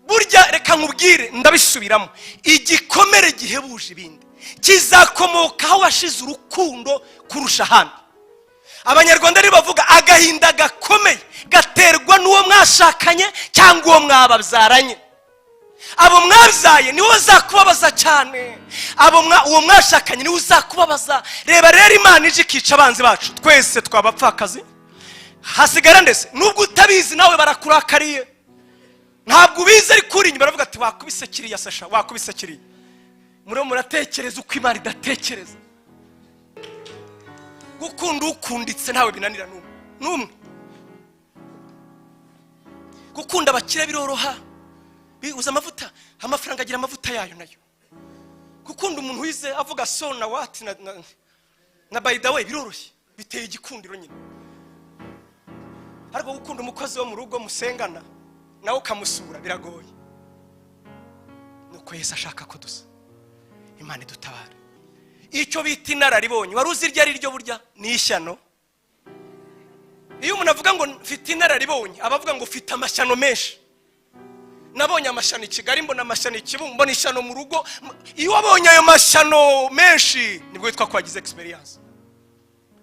Burya reka nkubwire, ndabisubiramo, igikomere gihebuje ibindi kizakomoka aho washize urukundo kurusha ahandi. Abanyarwanda rero bavuga agahinda gakomeye gaterwa n'uwo mwashakanye cyangwa uwo mwababyaranye. Abo mwabyaye nibo bazakubabaza cyane, abo uwo mwashakanye niwe uzakubabaza. Reba rero, Imana ije ikica abanzi bacu twese, twabapfakazi hasigara. Ndetse nubwo utabizi, nawe barakurakariye, ntabwo ubizi, ariko uri inyuma baravuga ati: "Wakubise kiriya sasha, wakubise kiriya." Muriho muratekereza uko Imana idatekereza. Gukunda ukunditse ntawe binanira n'umwe n'umwe. Gukunda abakire biroroha, uza amavuta, amafaranga agira amavuta yayo nayo. Gukunda umuntu wize avuga so na what na by the way biroroshye, biteye igikundiro nyine. Ariko gukunda umukozi wo mu rugo musengana nawe ukamusura biragoye. Nuko Yesu ashaka ko dusa. Imana idutabara. Icyo bita inararibonye, wari uzi iryo ari ryo? Burya ni ishyano. Iyo umuntu avuga ngo mfite inararibonye, aba avuga ngo ufite amashyano menshi. Nabonye amashyano i Kigali, mbona amashyano i Kibungo, mbona ishyano mu rugo. Iyo wabonye ayo mashyano menshi, nibwo witwa ko wagize experience.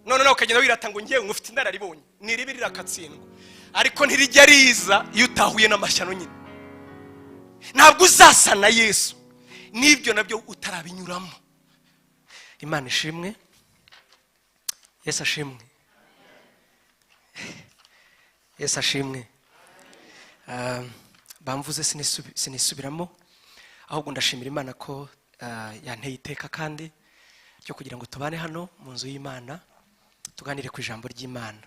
None nawe ukagenda wirata ngo ngewe ngo ufite inararibonye. Ni ribi, rirakatsindwa, ariko ntirijya riza iyo utahuye n'amashyano nyine. Ntabwo uzasa na Yesu n'ibyo nabyo utarabinyuramo. Imana ishimwe, Yesu ashimwe, Yesu ashimwe. Bamvuze sinisubiramo, ahubwo ndashimira Imana ko yanteye iteka kandi ryo kugira ngo tubane hano mu nzu y'Imana, tuganire ku ijambo ry'Imana.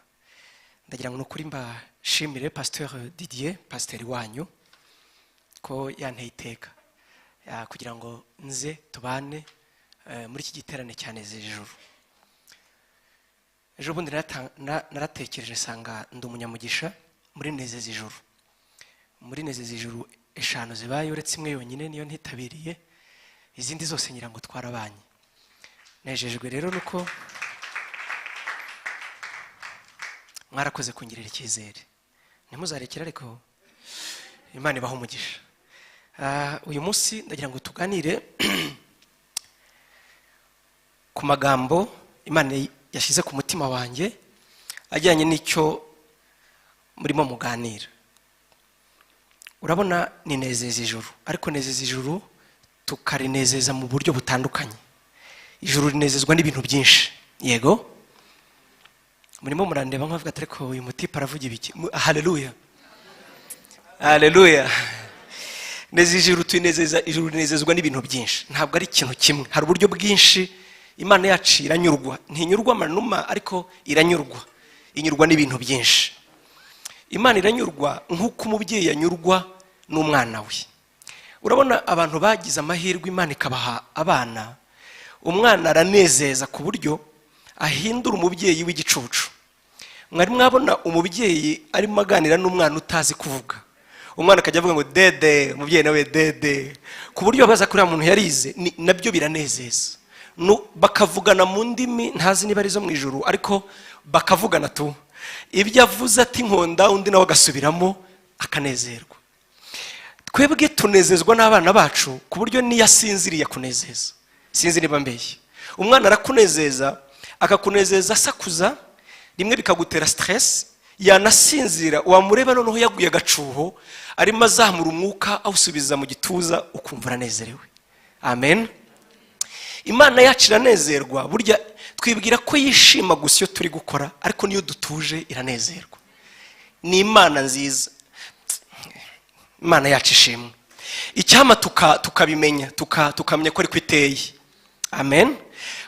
Ndagira ngo ni ukuri mbashimire Pasteur Didier, pasiteri wanyu, ko yanteye iteka kugira ngo nze tubane muri iki giterane cyane ijuru. Ejo bundi naratekereje nsanga ndi umunyamugisha muri Nezeza Ijuru. Muri Nezeza Ijuru eshanu zibaye, uretse imwe yonyine niyo ntitabiriye, izindi zose ngira ngo twarabanye. Nejejwe rero nuko mwarakoze kungirira icyizere, ntimuzarekere, ariko Imana ibaha umugisha. Uyu munsi ndagira ngo tuganire ku magambo Imana yashyize ku mutima wanjye ajyanye n'icyo murimo muganira. Urabona, ni Nezeza Ijuru, ariko Nezeza Ijuru tukarinezeza mu buryo butandukanye. Ijuru rinezezwa n'ibintu byinshi. Yego, murimo murandeba nkavuga ati: "Ariko uyu mutipe aravuga ibiki?" Haleluya, haleluya! Neza ijuru tuyinezeza. Ijuru rinezezwa n'ibintu byinshi, ntabwo ari ikintu kimwe, hari uburyo bwinshi Imana yacu iranyurwa. Ntinyurwa amanuma, ariko iranyurwa, inyurwa n'ibintu byinshi. Imana iranyurwa nk'uko umubyeyi anyurwa n'umwana we. Urabona, abantu bagize amahirwe Imana ikabaha abana, umwana aranezeza ku buryo ahindura umubyeyi w'igicucu. Mwari mwabona umubyeyi arimo aganira n'umwana utazi kuvuga, umwana akajya avuga ngo "dede", umubyeyi nawe "dede", ku buryo baza kuriya muntu yarize, nabyo biranezeza. Bakavugana mu ndimi ntazi niba ari izo mu ijuru, ariko bakavugana tu. Ibyo avuze ati "nkonda", undi nawe agasubiramo akanezerwa. Twebwe tunezezwa n'abana bacu ku buryo n'iyo asinziriye akunezeza. Sinzi niba mbeshye. Umwana arakunezeza, akakunezeza asakuza, rimwe bikagutera stress. Yanasinzira, wamureba noneho yaguye agacuho, arimo azamura umwuka awusubiza mu gituza, ukumva uranezerewe. Amen. Imana yacu iranezerwa. Burya twibwira ko yishima gusa iyo turi gukora, ariko niyo dutuje iranezerwa. Ni Imana nziza, Imana yacu ishimwe. Icyama tukabimenya, tukamenya ko ariko iteye. Amen.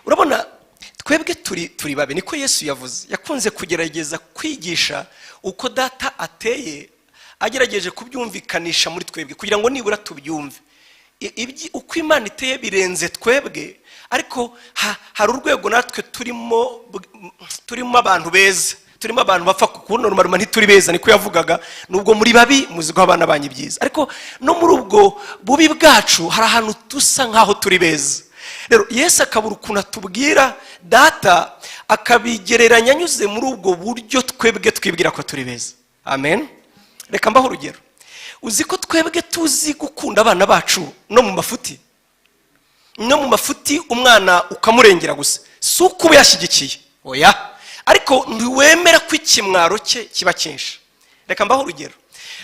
Urabona, twebwe turi babi, niko Yesu yavuze. Yakunze kugerageza kwigisha uko Data ateye, agerageje kubyumvikanisha muri twebwe kugira ngo nibura tubyumve. Uko Imana iteye birenze twebwe, ariko hari urwego natwe turimo, turimo abantu beza, turimo abantu bapfa kubona rumaruma. Ntituri beza, niko yavugaga. Nubwo muri babi, muzi ko abana banyu byiza, ariko no muri ubwo bubi bwacu hari ahantu dusa nk'aho turi beza. Rero Yesu akabura ukuntu atubwira Data, akabigereranya anyuze muri ubwo buryo twebwe twibwira ko turi beza. Amen. Reka mbaho urugero. Uzi ko twebwe tuzi gukunda abana bacu no mu mafuti? No mu mafuti umwana ukamurengera gusa, si uko uba yashyigikiye, oya, ariko ntiwemera ko ikimwaro cye kiba cyinshi. Reka mbaho urugero.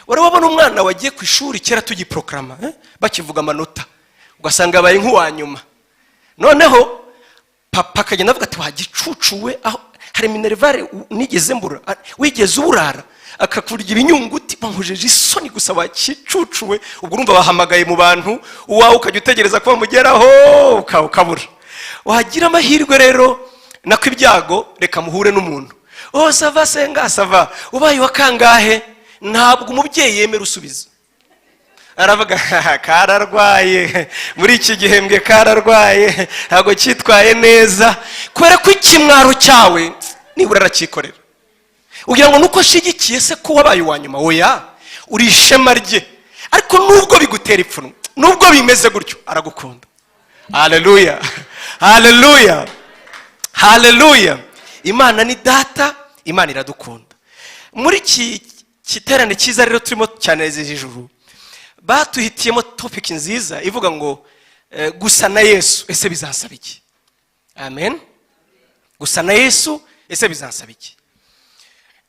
Wari wabona umwana wagiye ku ishuri kera tugiporogaramu, bakivuga amanota, ugasanga yabaye nk'uwa nyuma, noneho papa akagenda avuga ati: "Wagicucuwe, aho hari minerval nigeze mbura, wigeze uburara?" Akakurya ibinyunguti, bankojeje isoni gusa, wakicucuwe. Ubwo urumva bahamagaye mu bantu, uwawe ukajya utegereza ko bamugeraho, ukabura. Wagira amahirwe rero, nako ibyago, reka muhure n'umuntu: "Oh, ça va senga?" "Ça va." "Ubaye wa kangahe?" Ntabwo umubyeyi yemera usubiza, aravuga: "Kararwaye muri iki gihembwe, kararwaye, ntabwo cyitwaye neza." Kubera ko ikimwaro cyawe nibura aracyikorera, ugira ngo nuko ashyigikiye se ko wabaye uwa nyuma. Oya, uri ishema rye. Ariko nubwo bigutera ipfunwe, nubwo bimeze gutyo, aragukunda. Haleluya, haleluya, haleluya! Imana ni Data, Imana iradukunda. Muri iki giterane cyiza rero turimo cyane ijuru, batuhitiyemo topic nziza ivuga ngo "Gusa na Yesu, ese bizansaba iki?" Amen. Gusa na Yesu, ese bizansaba iki?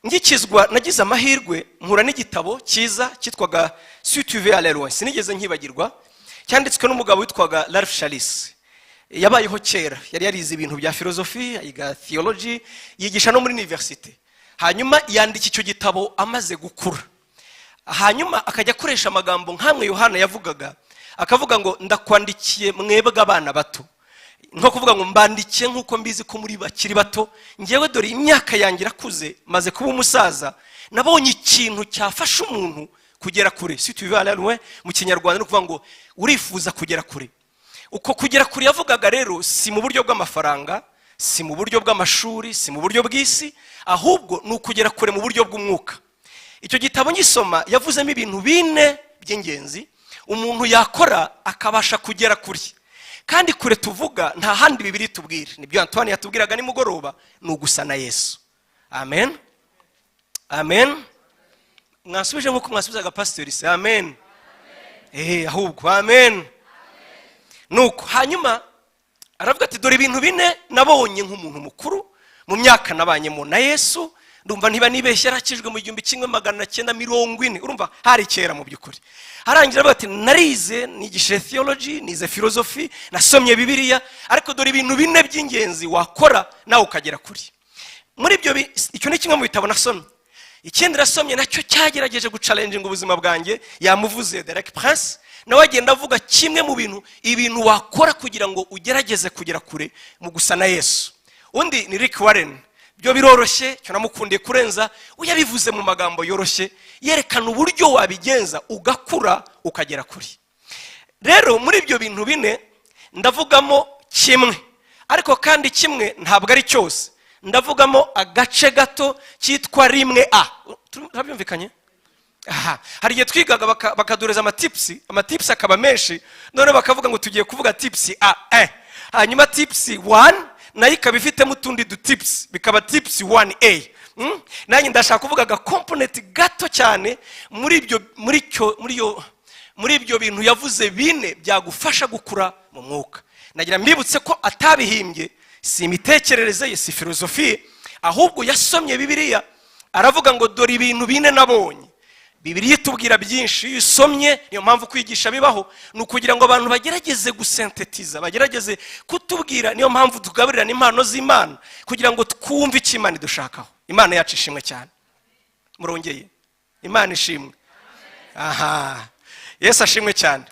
Ngikizwa nagize amahirwe mpura n'igitabo cyiza cyitwaga "Si tu veux aller loin", sinigeze nkibagirwa. Cyanditswe n'umugabo witwaga Ralph Shalis, yabayeho kera, yari yarize ibintu bya filozofi, yiga theology, yigisha no muri université. Hanyuma yandika icyo gitabo amaze gukura, hanyuma akajya akoresha amagambo nk'amwe Yohana yavugaga, akavuga ngo: "Ndakwandikiye mwebwe abana bato", nko kuvuga ngo mbandikiye nk'uko mbizi ko muri bakiri bato. Ngewe dore imyaka yanjye irakuze, maze kuba umusaza, nabonye ikintu cyafasha umuntu kugera kure. "Si tu veux aller loin" mu Kinyarwanda ni ukuvuga ngo urifuza kugera kure. Uko kugera kure yavugaga rero si mu buryo bw'amafaranga, si mu buryo bw'amashuri, si mu buryo bw'isi, ahubwo ni ukugera kure mu buryo bw'umwuka. Icyo gitabo ngisoma, yavuzemo ibintu bine by'ingenzi umuntu yakora akabasha kugera kure. Kandi kure tuvuga nta handi Bibiliya itubwira, nibyo Antoine yatubwiraga nimugoroba, ni ugusa na Yesu. Amen, amen. Mwasubije nk'uko mwasubizaga pasitori se? Amen. Ahubwo amen. Nuko hanyuma aravuga ati: "Dore ibintu bine nabonye nk'umuntu mukuru mu myaka nabanyemo na Yesu." Ndumva ntiba nibeshye yarakijwe mu 1940, urumva hari kera mu by'ukuri. Arangira avuga ati: "Narize, nigishije theology, nize filozofi, nasomye Bibiliya, ariko dore ibintu bine by'ingenzi wakora nawe ukagera kure." Muri ibyo, icyo ni kimwe mu bitabo nasomye. Ikindi nasomye nacyo cyagerageje guchallenginga ubuzima bwanjye, yamuvuze, Derek Prince, nawe agenda avuga kimwe mu bintu, ibintu wakora kugira ngo ugerageze kugera kure mu gusa na Yesu. Undi ni Rick Warren, byo biroroshye, cyo namukundiye kurenza, uyabivuze mu magambo yoroshye, yerekana uburyo wabigenza ugakura ukagera kure. Rero muri ibyo bintu bine ndavugamo kimwe, ariko kandi kimwe ntabwo ari cyose, ndavugamo agace gato kitwa 1A. Turabyumvikanye? Aha hari igihe twigaga bakadureza amatips, amatips akaba menshi, none bakavuga ngo tugiye kuvuga tips A e, hanyuma tips 1 nayo ikaba ifitemo utundi dutips, bikaba tips 1A. Nanjye ndashaka kuvuga agacomponent gato cyane muri ibyo, muri cyo, muri iyo, muri ibyo bintu yavuze bine byagufasha gukura mu mwuka. Nagira mbibutse ko atabihimbye, si imitekerereze ye, si filozofi, ahubwo yasomye Bibiliya, aravuga ngo: "Dore ibintu bine nabonye." Bibiliya itubwira byinshi iyo usomye. Niyo mpamvu kwigisha bibaho, ni ukugira ngo abantu bagerageze gusynthétiza, bagerageze kutubwira. Niyo mpamvu tugaburira impano z'Imana, kugira ngo twumve icyo Imana idushakaho. Imana yacu ishimwe cyane. Murongeye, Imana ishimwe. Aha, Yesu ashimwe cyane.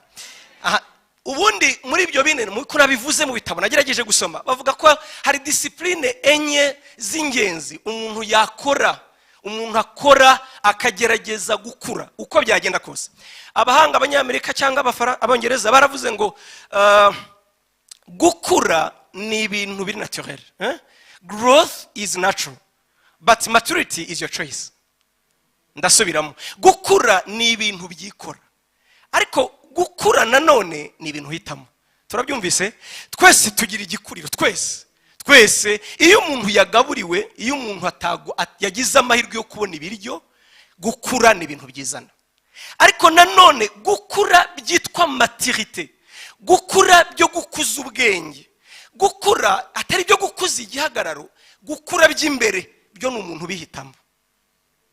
Aha, ubundi muri ibyo bine, uko nabivuze, mu bitabo nagerageje gusoma, bavuga ko hari discipline enye z'ingenzi umuntu yakora, umuntu akora akagerageza gukura uko byagenda kose. Abahanga, Abanyamerika cyangwa Abongereza, baravuze ngo gukura ni ibintu biri naturel, eh? Growth is natural, but maturity is your choice. Ndasubiramo: gukura ni ibintu byikora, ariko gukura nanone ni ibintu uhitamo. Turabyumvise? Twese tugira igikuriro, twese, twese. Iyo umuntu yagaburiwe, iyo umuntu yagize amahirwe yo kubona ibiryo, gukura ni ibintu byizana. Ariko nanone gukura byitwa maturité, gukura byo gukuza ubwenge, gukura atari ibyo gukuza igihagararo, gukura by'imbere byo ni umuntu ubihitamo.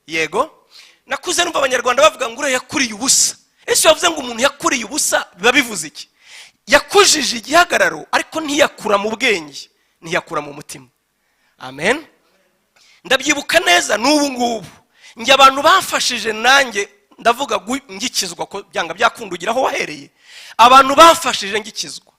Yego, nakuze numva Abanyarwanda bavuga ngo uriya yakuriye ubusa. Ese bavuze ngo umuntu yakuriye ubusa, biba bivuze iki? Yakujije igihagararo, ariko ntiyakura mu bwenge, ntiyakura mu mutima. Amen. Ndabyibuka neza n'ubu ngubu, njye abantu bamfashije, nanjye ndavuga ngikizwa, ko byanga byakunda ugira aho wahereye. Abantu bamfashije ngikizwa,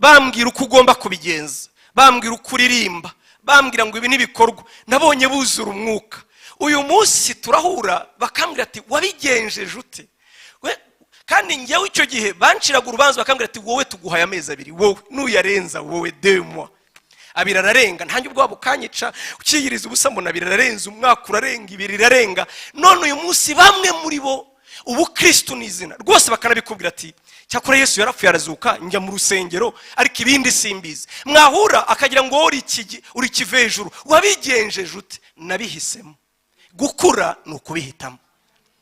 bambwira uko ugomba kubigenza, bambwira uko uririmba, bambwira ngo ibi ntibikorwa, nabonye buzura umwuka. Uyu munsi turahura bakambwira ati: "Wabigenjeje ute?" Kandi ngewe icyo gihe banciraga urubanza, bakambwira ati: "Wowe tuguhaye amezi 2, wowe nuyarenza, wowe 2 mois." 2 ararenga, ntange ubwoba bukanyica, ukiyiriza ubusa, mbona 2 ararenze, umwaka urarenga, 2 irarenga. None uyu munsi bamwe muri bo ubukristu ni izina rwose, bakanabikubwira ati: "Cyakora Yesu yarapfuye arazuka, njya mu rusengero, ariko ibindi simbizi." Mwahura akagira ngo wowe uri ikivejuru. Wabigenjeje ute? Nabihisemo. Gukura ni ukubihitamo.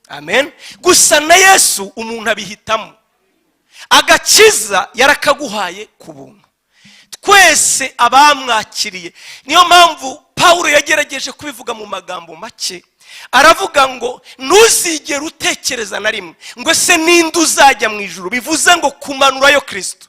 Amen. Gusa na Yesu umuntu abihitamo. Agakiza yarakaguhaye ku buntu, twese abamwakiriye. Niyo mpamvu Pawulo yagerageje kubivuga mu magambo make, aravuga ngo ntuzigere utekereza na rimwe ngo ese ninde uzajya mu ijuru, bivuze ngo kumanurayo Kirisito,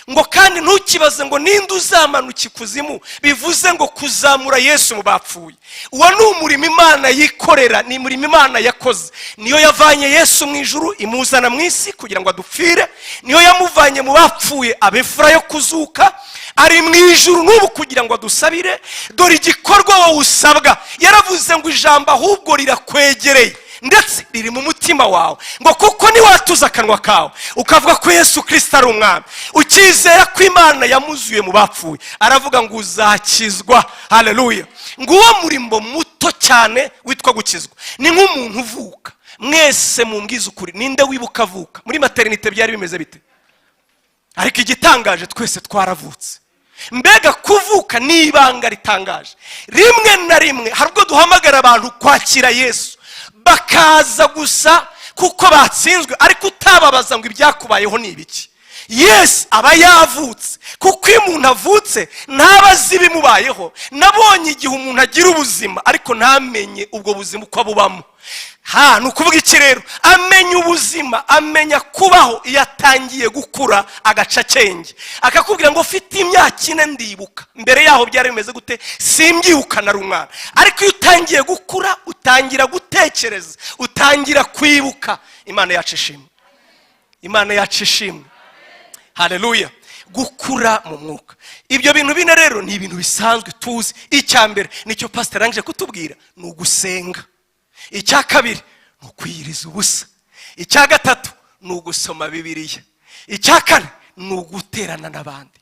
ngo kandi ntukibaze ngo ninde uzamanuka ikuzimu, bivuze ngo kuzamura Yesu mu bapfuye. Uwo ni umurimo Imana yikorera, ni umurimo Imana yakoze. Niyo yavanye Yesu mu ijuru imuzana mu isi kugira ngo adupfire, niyo yamuvanye mu bapfuye aba imfura yo kuzuka, ari mu ijuru n'ubu kugira ngo adusabire. Dore igikorwa wowe usabwa. Yaravuze ngo ijambo ahubwo rirakwegereye, ndetse riri mu mutima wawe, ngo kuko niwatuza akanwa kawe ukavuga ko Yesu Kirisito ari umwami, ukizera ko Imana yamuzuye mu bapfuye, aravuga ngo uzakizwa. Haleluya. Ngo uwo murimo muto cyane witwa gukizwa ni nk'umuntu uvuka. Mwese mumbwize ukuri, ninde wibuka avuka? Muri maternité byari bimeze bite? Ariko igitangaje, twese twaravutse. Mbega kuvuka ni ibanga ritangaje! Rimwe na rimwe hari ubwo duhamagara abantu kwakira Yesu, bakaza gusa kuko batsinzwe, ariko utababaza ngo ibyakubayeho ni ibiki? Yesu aba yavutse, kuko iyo umuntu avutse ntaba azi ibimubayeho. Nabonye igihe umuntu agira ubuzima ariko ntamenye ubwo buzima uko abubamo. Ha, ni ukuvuga iki rero? Amenya ubuzima, amenya kubaho iyo atangiye gukura, agaca akenge, akakubwira ngo ufite imyaka 4 ndibuka, mbere yaho byari bimeze gute? Simbyibuka, nari umwana. Ariko iyo utangiye gukura, utangira gutekereza, utangira kwibuka. Imana yacu ishimwe, Imana yacu ishimwe. Haleluya. Gukura mu mwuka, ibyo bintu bine rero ni ibintu bisanzwe tuzi. Icya mbere nicyo pasiteri arangije kutubwira, ni ugusenga. Icya kabiri ni ukwiyiriza ubusa. Icya gatatu ni ugusoma Bibiliya. Icya kane ni uguterana n'abandi.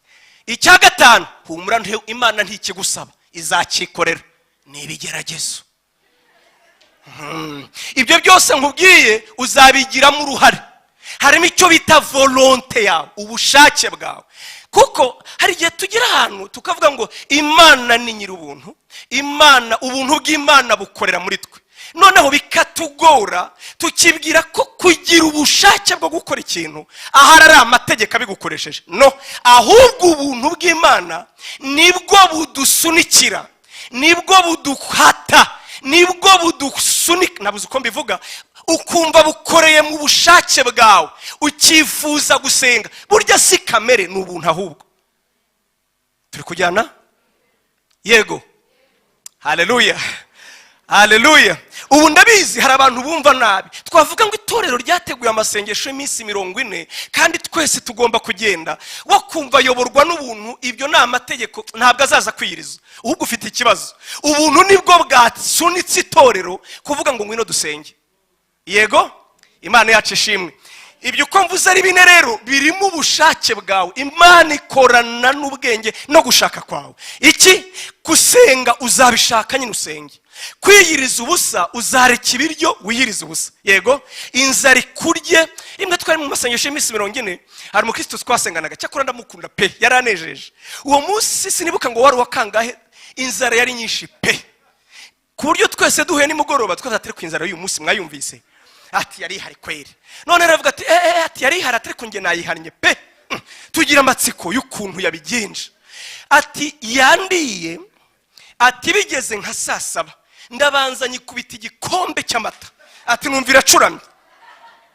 Icya gatanu, humura, Imana ntikigusaba, izakikorera, ni ibigeragezo. Ibyo byose nkubwiye uzabigiramo uruhare. Harimo icyo bita volonté yawe, ubushake bwawe, kuko hari igihe tugera ahantu tukavuga ngo Imana ni nyir'ubuntu, Imana, ubuntu bw'Imana bukorera muri twe, noneho bikatugora, tukibwira ko kugira ubushake bwo gukora ikintu ahari ari amategeko abigukoresheje. No, ahubwo ubuntu bw'Imana nibwo budusunikira, nibwo buduhata, nibwo budusunika, nabuze uko mbivuga, ukumva bukoreye mu bushake bwawe, ukifuza gusenga. Burya si kamere, ni ubuntu ahubwo. Turi kujyana? Yego. Haleluya, haleluya. Ubu ndabizi hari abantu bumva nabi twavuga ngo itorero ryateguye amasengesho y'iminsi 40 kandi twese tugomba kugenda, wakumva ayoborwa n'ubuntu. Ibyo ni amategeko, ntabwo azaza kwiyiriza, ahubwo ufite ikibazo. Ubuntu nibwo bwasunitse itorero kuvuga ngo ngwino dusenge. Yego, Imana yacu ishimwe. Ibyo uko mvuze ari bine rero birimo ubushake bwawe. Imana ikorana n'ubwenge no gushaka kwawe. Iki? Gusenga uzabishaka nyine usenge. Kwiyiriza ubusa, uzareka ibiryo wiyirize ubusa. Yego, inzara ikurye. Rimwe twari mu masengesho y'iminsi 40, hari umukristo twasenganaga, cyakora ndamukunda pe, yaranejeje. Uwo munsi sinibuka ngo wari uwa kangahe, inzara yari nyinshi pe, ku buryo twese duhuye nimugoroba twese turi ku inzara y'uyu munsi mwayumvise. Ati yari ihari kweri. None aravuga ati ati yari ihari, ati ariko njye nayihannye pe. Tugira amatsiko y'ukuntu yabigenje. Ati yandiye, ati bigeze nka saa 7 ndabanza nyikubita igikombe cy'amata, ati numva iracuramye.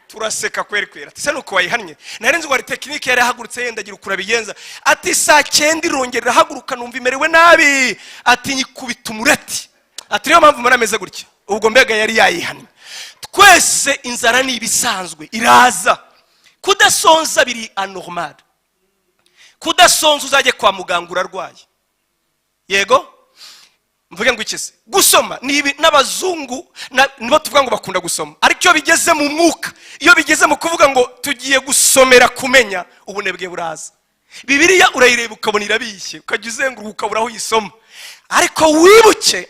Turaseka kweri kweri. Ati se nuko wayihannye? Nari nzi ngo hari technique, yari yahagurutse yenda agira ukuntu abigenza. Ati saa 9 irongera irahaguruka, numva imerewe nabi, ati nyikubita umureti. Ati niyo mpamvu mbona ameze gutya. Ubwo mbega yari yayihannye. Twese inzara ni ibisanzwe, iraza. Kudasonza biri anormal. Kudasonza, uzajye kwa muganga urarwaye. Yego, mvuge ngo iki se? Gusoma ni ibi n'abazungu nibo tuvuga ngo bakunda gusoma, ariko iyo bigeze mu mwuka, iyo bigeze mu kuvuga ngo tugiye gusomera kumenya, ubunebwe buraza. Bibiliya urayireba ukabona irabishye, ukajya uzenguruka ukabura aho uyisoma. Ariko wibuke,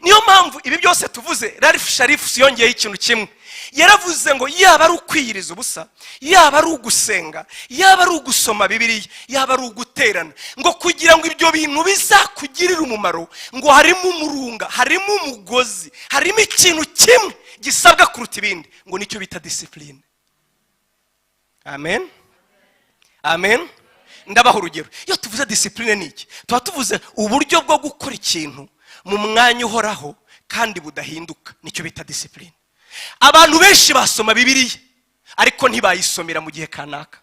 niyo mpamvu ibi byose tuvuze, Ralph Sharifu yongeyeho ikintu kimwe. Yaravuze ngo yaba ari ukwiyiriza ubusa, yaba ari ugusenga, yaba ari ugusoma Bibiliya, yaba ari uguterana, ngo kugira ngo ibyo bintu bizakugirire umumaro, ngo harimo umurunga, harimo umugozi, harimo ikintu kimwe gisabwa kuruta ibindi, ngo nicyo bita discipline. Amen, amen. Ndabaha urugero. Iyo tuvuze discipline ni iki? Tuba tuvuze uburyo bwo gukora ikintu mu mwanya uhoraho kandi budahinduka, nicyo bita discipline. Abantu benshi basoma Bibiliya ariko ntibayisomera mu gihe kanaka.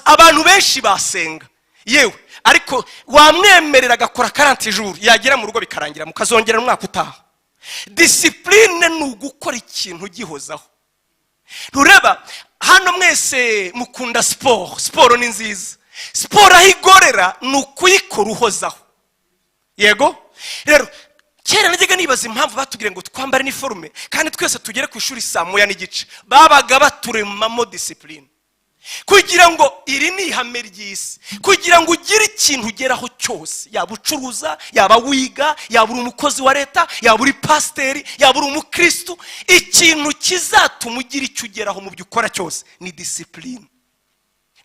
Abantu benshi basenga yewe, ariko wamwemerera agakora 40 jours, yagera mu rugo bikarangira, mukazongera umwaka utaha. Discipline ni ugukora ikintu ugihozaho. Ntureba hano mwese mukunda siporo? Siporo ni nziza. Siporo aho igorera ni ukuyikora uhozaho. Yego, rero kera najyaga nibaza impamvu batubwira ngo twambare iniforume kandi twese tugere ku ishuri saa 1:30. Babaga baturemamo discipline kugira ngo, iri ni ihame ry'isi, kugira ngo ugire ikintu ugeraho cyose, yaba ucuruza, yaba wiga, yaba uri umukozi wa leta, yaba uri pasiteri, yaba uri umukirisitu, ikintu kizatuma ugira icyo ugeraho mu byo ukora cyose ni discipline,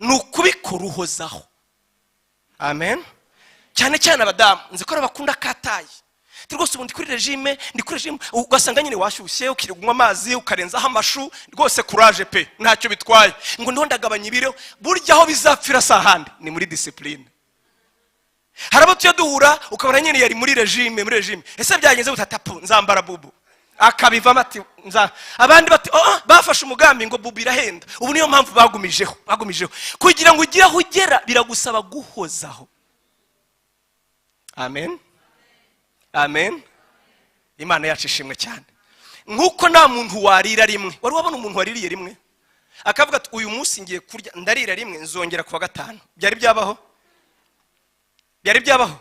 ni ukubikora uhozaho. Amen. Cyane cyane abadamu, nzi ko bakunda kataye. Rwose ubu ndi kuri régime, ndi kuri régime. Ugasanga nyine washyushye, ukirirwa unywa amazi, ukarenzaho amashu. Rwose kuraje pe, ntacyo bitwaye, ngo ndiho ndagabanya ibiro. Burya aho bizapfira si ahandi, ni muri discipline. Hari abo tujya duhura ukabona nyine yari muri régime, muri régime. Ese byagenze butatapu? Nzambara bubu. Akabivamo ati nza. Abandi bati oh, bafashe umugambi ngo bubu irahenda. Ubu niyo mpamvu bagumijeho, bagumijeho. Kugira ngo ugire aho ugera biragusaba guhozaho. Amen, amen. Imana yacu ishimwe cyane. Nk'uko nta muntu warira rimwe. Wari wabona umuntu waririye rimwe akavuga ati uyu munsi ngiye kurya, ndarira rimwe, nzongera kuwa gatanu? Byari byabaho? Byari byabaho?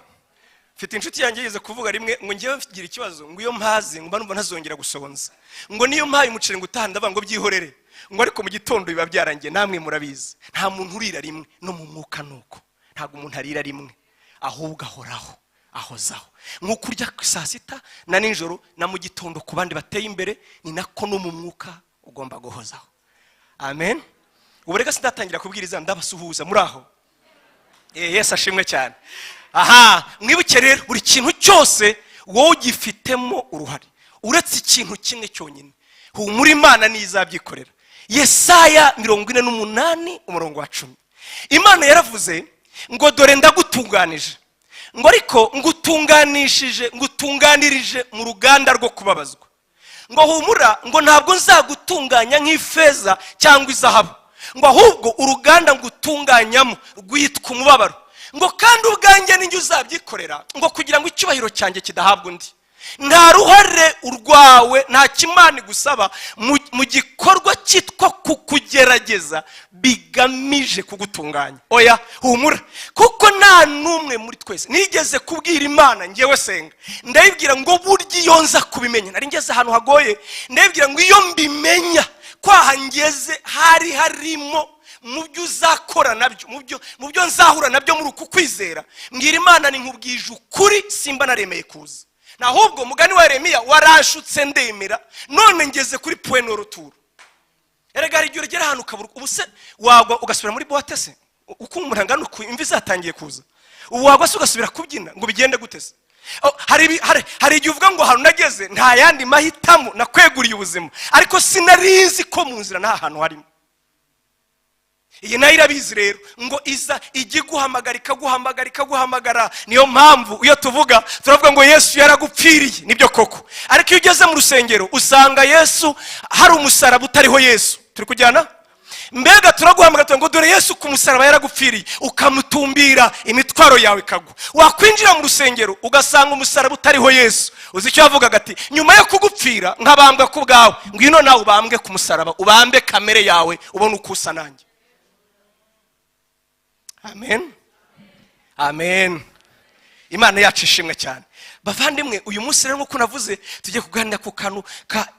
Mfite inshuti yanjye yigeze kuvuga rimwe ngo ngewe mfite ikibazo, ngo iyo mpaze ngo mba numva ntazongera gusonza, ngo niyo mpaye umuceri ngo utaha ndavuga ngo byihorere, ngo ariko mu gitondo biba byarangiye. Namwe murabizi, nta muntu urira rimwe. No mu mwuka nuko, ntabwo umuntu arira rimwe, ahubwo ahoraho, ahozaho. Nk'uko urya saa sita na nijoro na mu gitondo ku bandi bateye imbere, ni nako no mu mwuka ugomba guhozaho. Amen. Ubu reka sindatangira kubwiriza, ndabasuhuza. Muri aho? Yesu ashimwe cyane. Aha mwibuke rero, buri kintu cyose wowe ugifitemo uruhare uretse ikintu kimwe cyonyine. Humura, Imana niyo izabyikorera. Yesaya 48 umurongo wa 10, Imana yaravuze ngo dore ndagutunganije, ngo ariko ngutunganishije, ngutunganirije mu ruganda rwo kubabazwa. Ngo humura, ngo ntabwo nzagutunganya nk'ifeza cyangwa izahabu, ngo ahubwo uruganda ngutunganyamo rwitwa umubabaro, ngo kandi ubwanjye ninjye uzabyikorera, ngo kugira ngo icyubahiro cyanjye kidahabwa undi. Nta ruhare urwawe, nta kimana igusaba mu gikorwa cyitwa kukugerageza bigamije kugutunganya. Oya, humura, kuko nta n'umwe muri twese. Nigeze kubwira Imana ngewe senga, ndayibwira ngo burya iyo nza kubimenya, nari ngeze ahantu hagoye, ndayibwira ngo iyo mbimenya kwaha ngeze hari harimo mu byo uzakora nabyo, mu byo nzahura nabyo muri uku kwizera, mbwira Imana ni nkubwije ukuri, simba naremeye kuza. Ahubwo mugani wa Yeremiya, waranshutse ndemera, none ngeze kuri point de non-retour. Erega hari igihe ugera ahantu ukabura. Ubu se wagwa ugasubira muri boîte se? Uko umuntu angana uku, imvi zatangiye kuza, ubu wagwa se ugasubira kubyina ngo bigende gute se? Oh, hari igihe uvuga ngo ahantu nageze nta yandi mahitamo, nakweguriye ubuzima, ariko sinarizi ko mu nzira nta hantu harimo. Iyi nayo irabizi rero, ngo iza ijya iguhamagara, ikaguhamagara, ikaguhamagara. Niyo mpamvu iyo tuvuga, turavuga ngo Yesu yaragupfiriye. Nibyo koko, ariko iyo ugeze mu rusengero usanga Yesu hari umusaraba utariho Yesu. Turi kujyana? Mbega turaguhamagara tuvuga ngo dore Yesu ku musaraba yaragupfiriye, ukamutumbira, imitwaro yawe ikagwa. Wakwinjira mu rusengero ugasanga umusaraba utariho Yesu. Uzi icyo yavugaga? Ati: "Nyuma yo kugupfira nkabambwa ku bwawe, ngwino nawe ubambwe ku musaraba, ubambe kamere yawe, ubone uko usa nanjye." Amen, amen. Imana yacu ishimwe cyane. Bavandimwe, uyu munsi rero, nk'uko navuze, tugiye kuganira ku kantu ka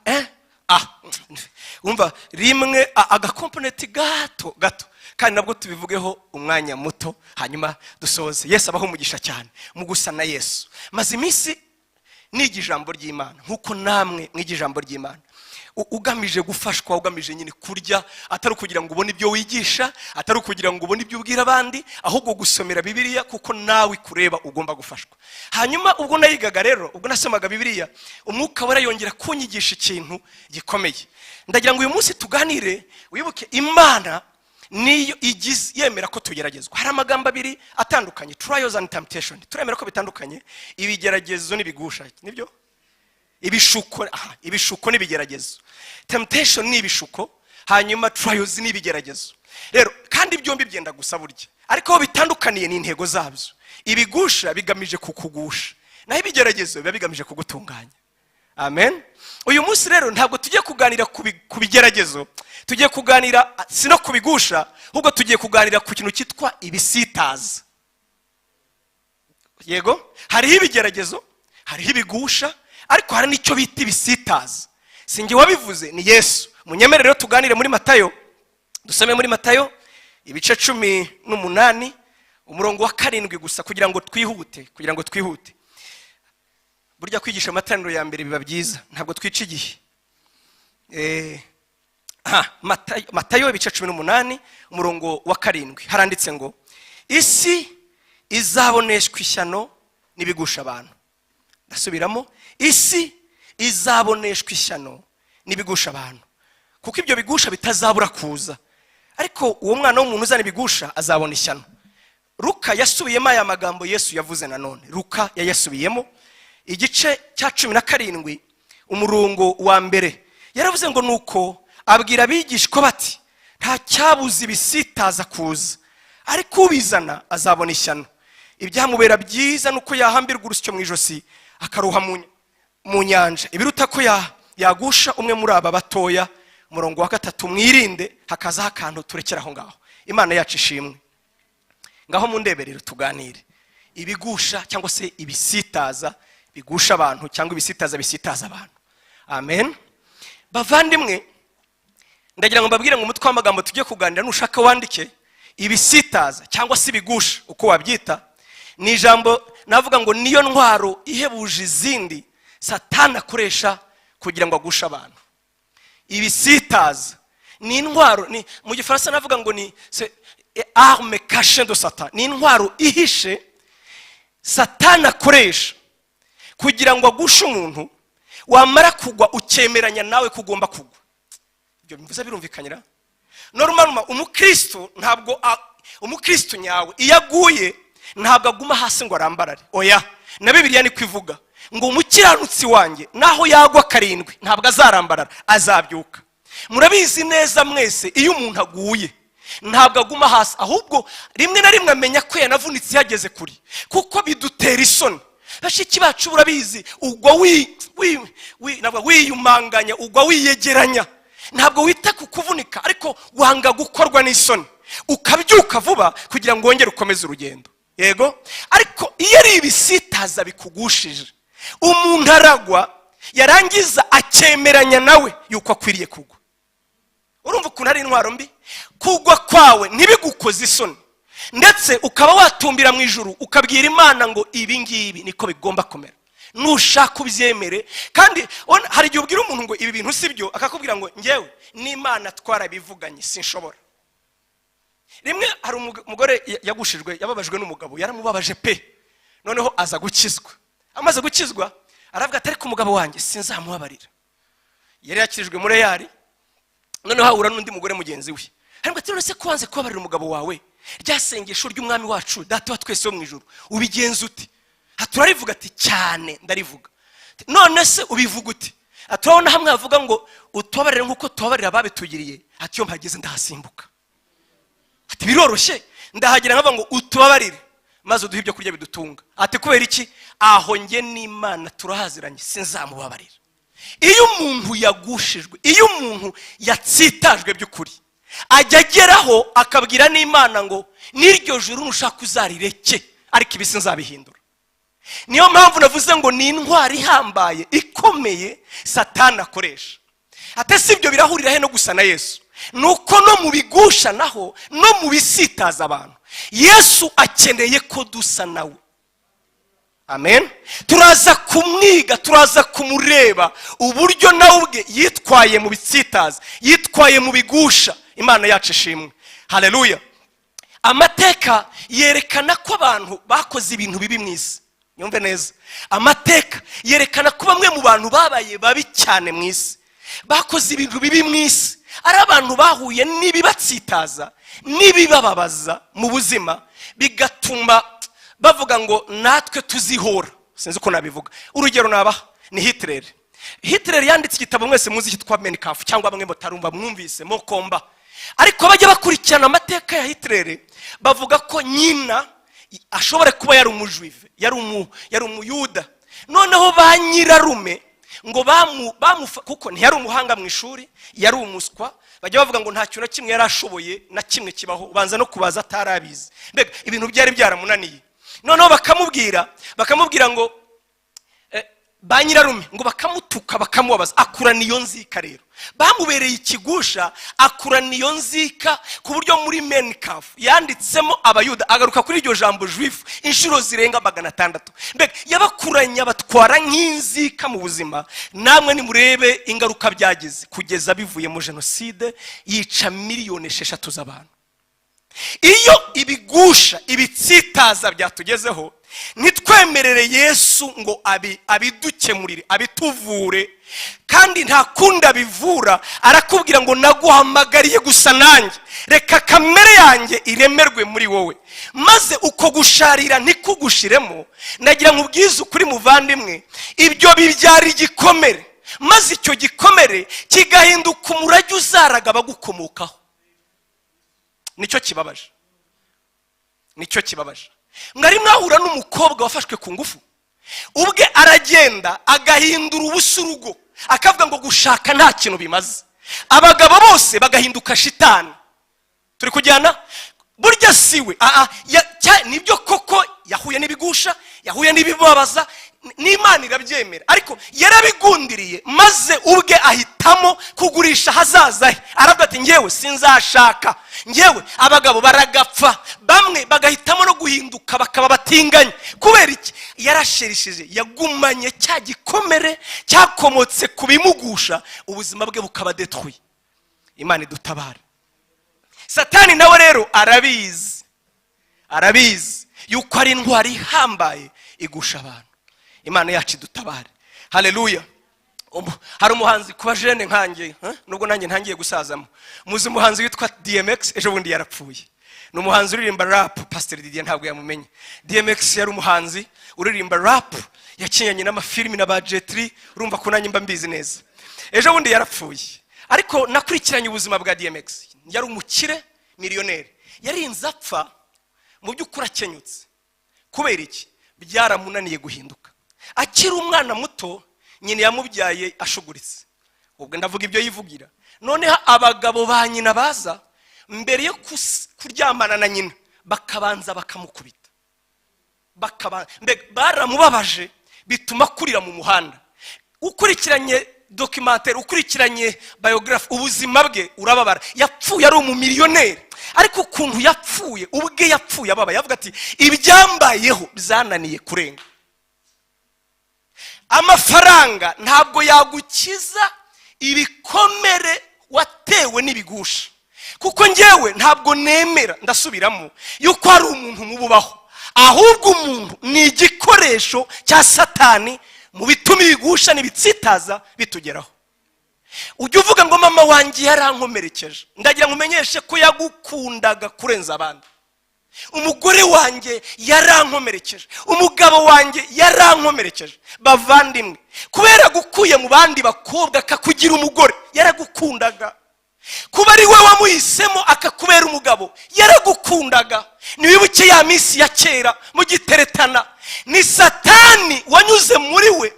umva rimwe agacomponent gato gato, kandi nabwo tubivugeho umwanya muto, hanyuma dusoze. Yesu abaho umugisha cyane mu gusa na Yesu. Maze iminsi niga ijambo ry'Imana nk'uko namwe mwiga ijambo ry'Imana, ugamije gufashwa, ugamije nyine kurya, atari ukugira ngo ubone ibyo wigisha, atari ukugira ngo ubone ibyo ubwira abandi, ahubwo gusomera Bibiliya kuko nawe ikureba, ugomba gufashwa. Hanyuma ubwo nayigaga rero, ubwo nasomaga Bibiliya, Umwuka Wera yongera kunyigisha ikintu gikomeye. Ndagira ngo uyu munsi tuganire. Wibuke, Imana niyo igize yemera ko tugeragezwa. Hari amagambo abiri atandukanye, trials and temptation. Turemera ko bitandukanye, ibigeragezo n'ibigusha, nibyo? Ibishuko, aha, ibishuko n'ibigeragezo. Temptation ni ibishuko, hanyuma trials ni ibigeragezo. Rero kandi byombi byenda gusa burya, ariko aho bitandukaniye ni intego zabyo. Ibigusha bigamije kukugusha, naho ibigeragezo biba bigamije kugutunganya. Amen. Uyu munsi rero ntabwo tugiye kuganira ku bigeragezo, tugiye kuganira si no kubigusha, ahubwo tugiye kuganira ku kintu cyitwa ibisitaza. Yego, hariho ibigeragezo, hariho ibigusha, ariko hari n'icyo bita ibisitaza. Si njye wabivuze, ni Yesu. Munyemere rero tuganire muri Matayo. Dusome muri Matayo ibice 18, umurongo wa 7 gusa, kugira ngo twihute, kugira ngo twihute. Burya kwigisha amateraniro ya mbere biba byiza, ntabwo twica igihe. Aha, Matayo ibice 18, umurongo wa 7, haranditse ngo: "Isi izaboneshwa ishyano n'ibigusha abantu." Ndasubiramo: isi izaboneshwa ishyano n'ibigusha abantu, kuko ibyo bigusha bitazabura kuza, ariko uwo mwana w'umuntu uzana ibigusha azabona ishyano. Luka yasubiyemo aya magambo Yesu yavuze. Nanone Luka yayasubiyemo, igice cya 17, umurongo wa 1. Yaravuze ngo: "Nuko abwira abigishwa bati: nta cyabuza ibisitaza kuza, ariko ubizana azabona ishyano. Ibyamubera byiza ni uko yahambirwa urusyo mu ijosi akaruha mu nyanja, ibiruta ko yagusha umwe muri aba batoya." Umurongo wa 3: "Mwirinde." Hakazaho akantu turekera aho ngaho. Imana yacu ishimwe. Ngaho mundeberere tuganire ibigusha cyangwa se ibisitaza bigusha abantu, cyangwa ibisitaza bisitaza abantu. Amen. Bavandimwe, ndagira ngo mbabwire ngo umutwe w'amagambo tugiye kuganira, nushaka wandike ibisitaza cyangwa se ibigusha, uko wabyita, ni ijambo navuga ngo niyo ntwaro ihebuje izindi Satani akoresha kugira ngo agushe abantu. Ibisitaza ni intwaro, ni mu Gifaransa navuga ngo ni arme cachée de Satan, ni intwaro ihishe Satani akoresha kugira ngo agushe umuntu. Wamara kugwa ukemeranya nawe ko ugomba kugwa. Ibyo bivuze birumvikanyira? Normal, umukristo ntabwo umukristo nyawe iyo aguye ntabwo aguma hasi ngo arambarare. Oya, na Bibiliya niko ivuga ngo: "Umukiranutsi wanjye naho yagwa karindwi ntabwo azarambarara, azabyuka." Murabizi neza mwese, iyo umuntu aguye ntabwo aguma hasi, ahubwo rimwe na rimwe amenya ko yanavunitse yageze kure, kuko bidutera isoni. Bashiki bacu, urabizi, ugwa navuga wiyumanganya, ugwa wiyegeranya, ntabwo wita ku kuvunika, ariko wanga gukorwa n'isoni, ukabyuka vuba kugira ngo wongere ukomeze urugendo. Yego, ariko iyo ari ibisitaza bikugushije, umuntu aragwa, yarangiza akemeranya nawe yuko akwiriye kugwa. Urumva ukuntu ari intwaro mbi? Kugwa kwawe ntibigukoze isoni, ndetse ukaba watumbira mu ijuru, ukabwira Imana ngo: "Ibi ngibi niko bigomba kumera, nushaka ubyemere." Kandi hari igihe ubwira umuntu ngo ibi bintu si byo, akakubwira ngo: "Ngewe n'Imana twarabivuganye, sinshobora." Rimwe hari umugore yagushijwe, yababajwe n'umugabo, yaramubabaje pe. Noneho aza gukizwa. Amaze gukizwa aravuga ati: "Ariko umugabo wanjye sinzamubabarira." Yari yakirijwe muri eyari. Noneho ahura n'undi mugore mugenzi we, ariko ati: "None se ko wanze kubabarira umugabo wawe, rya sengesho ry'Umwami wacu, Data wa twese wo mu ijuru, ubigenza ute?" Turarivuga. Ati: "Cyane, ndarivuga." "None se ubivuga ute?" Turabona hamwe havuga ngo utubabarire nk'uko tubabarira ababitugiriye. Ati: "Iyo mpageze ndahasimbuka." Ati: "Biroroshye, ndahagera nkavuga ngo utubabarire maze uduhe ibyo kurya bidutunga." Ati: "Kubera iki? Aho njye n'Imana turahaziranye, sinzamubabarira." Iyo umuntu yagushijwe, iyo umuntu yatsitajwe by'ukuri, ajya ageraho akabwira n'Imana ngo n'iryo juru nushaka uzarireke, ariko ibi sinzabihindura. Niyo mpamvu navuze ngo ni intwari ihambaye ikomeye Satani akoresha. Ate si ibyo birahurira he no gusa na Yesu? Ni uko no mu bigusha naho, no mu bisitaza abantu, Yesu akeneye ko dusa nawe. Amen. Turaza kumwiga, turaza kumureba uburyo nawe ubwe yitwaye mu bitsitaza, yitwaye mu bigusha. Imana yacu ishimwe, haleluya. Amateka yerekana ko abantu bakoze ibintu bibi mu isi, nyumve neza, amateka yerekana ko bamwe mu bantu babaye babi cyane mu isi, bakoze ibintu bibi mu isi, ari abantu bahuye n'ibibatsitaza n'ibibababaza mu buzima, bigatuma bavuga ngo natwe tuzihora. Sinzi uko nabivuga. Urugero nabaha ni Hitler. Hitler yanditse igitabo mwese muzi cyitwa Mein Kampf, cyangwa bamwe mutarumva mwumvise Mokomba. Ariko bajya bakurikirana amateka ya Hitler, bavuga ko nyina ashobora kuba yari umujuive, yari umuyuda. Noneho ba nyirarume ngo kuko ntiyari umuhanga mu ishuri, yari umuswa. Bajya bavuga ngo nta kintu na kimwe yari ashoboye, na kimwe kibaho, ubanza no kubaza atarabizi. Mbega ibintu byari byaramunaniye. Noneho bakamubwira ngo ba nyirarume ngo bakamutuka, bakamubabaza, akurana iyo nzika. Rero bamubereye ikigusha, akurana iyo nzika, ku buryo muri Mein Kampf yanditsemo Abayuda, agaruka kuri iryo jambo juif inshuro zirenga 600. Mbega yabakuranye, abatwara nk'inzika mu buzima. Namwe nimurebe ingaruka byagize, kugeza bivuyemo jenoside yica miliyoni 6 z'abantu. Iyo ibigusha, ibitsitaza byatugezeho, ntitwemerere Yesu ngo abidukemurire, abituvure, kandi nta kundi abivura. Arakubwira ngo naguhamagariye gusa nanjye, reka kamere yanjye iremerwe muri wowe, maze uko gusharira ntikugushiremo. Nagira ngo ubwize ukuri, muvandimwe, ibyo bibyara igikomere, maze icyo gikomere kigahinduka umurage uzaraga abagukomokaho. Nicyo kibabaje, nicyo kibabaje. Mwari mwahura n'umukobwa wafashwe ku ngufu, ubwe aragenda agahindura ubusa urugo, akavuga ngo gushaka nta kintu bimaze, abagabo bose bagahinduka shitani? Turi kujyana? Burya si we. Nibyo koko yahuye n'ibigusha, yahuye n'ibibabaza, n'Imana irabyemera, ariko yarabigundiriye, maze ubwe ahitamo kugurisha ahazaza he. Aravuga ati: "Ngewe sinzashaka, ngewe abagabo baragapfa." Bamwe bagahitamo no guhinduka bakaba batinganye. Kubera iki? Yarasherishije, yagumanye cya gikomere cyakomotse ku bimugusha, ubuzima bwe bukaba détruit. Imana idutabare. Satani nawe rero arabizi, arabizi yuko ari intwari ihambaye igusha abantu. Imana yacu idutabare, haleluya. Hari umuhanzi, kuba jeune nkanjye, nubwo nanjye ntangiye gusazamo, muzi umuhanzi witwa DMX. Ejo bundi yarapfuye. Ni umuhanzi uririmba rap. Pasiteri Didier ntabwo yamumenye. DMX yari umuhanzi uririmba rap, yakinnye n'amafilimi na ba Jet Li. Urumva ko nanjye mba mbizi neza. Ejo bundi yarapfuye, ariko nakurikiranye ubuzima bwa DMX. Yari umukire, miliyoneri. Yarinze apfa mu by'ukuri akenyutse. Kubera iki? Byaramunaniye guhinduka. Akiri umwana muto, nyina yamubyaye ashuguritse. Ubwo ndavuga ibyo yivugira. Noneho abagabo ba nyina baza mbere yo kuryamana na nyina, bakabanza bakamukubita. Mbega baramubabaje, bituma kurira mu muhanda. Ukurikiranye documentaire, ukurikiranye biography, ubuzima bwe, urababara. Yapfuye ari umumiliyoneri, ariko ukuntu yapfuye, ubwe yapfuye ababaye, avuga ati: "Ibyambayeho byananiye kurenga." Amafaranga ntabwo yagukiza ibikomere watewe n'ibigusha, kuko ngewe ntabwo nemera, ndasubiramo, yuko hari umuntu mububaho. Ahubwo umuntu ni igikoresho cya Satani mu bituma ibigusha n'ibitsitaza bitugeraho. Ujya uvuga ngo mama wanjye yarankomerekeje, ndagira ngo umenyeshe ko yagukundaga kurenza abandi. Umugore wanjye yarankomerekeje, umugabo wanjye yarankomerekeje. Bavandimwe, kubera gukuye mu bandi bakobwa akakugira umugore, yaragukundaga. Kuba ari we wamuhisemo akakubera umugabo, yaragukundaga. Ntiwibuke ya minsi ya kera mugiteretana? Ni Satani wanyuze muri we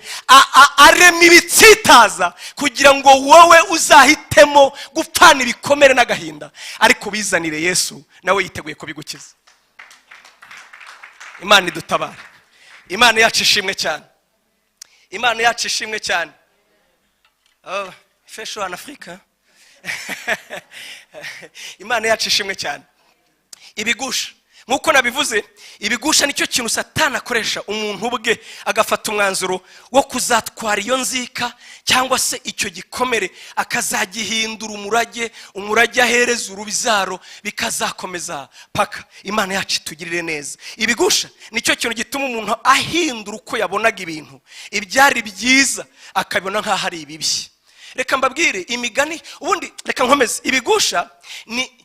arema ibitsitaza kugira ngo wowe uzahitemo gupfana ibikomere n'agahinda, ariko bizanire Yesu, nawe yiteguye kubigukiza. Imana idutabare. Imana yacu ishimwe cyane. Imana yacu ishimwe cyane. Oh, fesho en Afrique. Imana yacu ishimwe cyane. Ibigusha, nk'uko nabivuze, ibigusha nicyo kintu Satani akoresha umuntu ubwe agafata umwanzuro wo kuzatwara iyo nzika cyangwa se icyo gikomere, akazagihindura umurage, umurage ahereza urubyaro, bikazakomeza paka. Imana yacu itugirire neza. Ibigusha nicyo kintu gituma umuntu ahindura uko yabonaga ibintu, ibyari byiza akabibona nk'aho ari ibibi. Reka mbabwire imigani ubundi, reka nkomeze. Ibigusha ni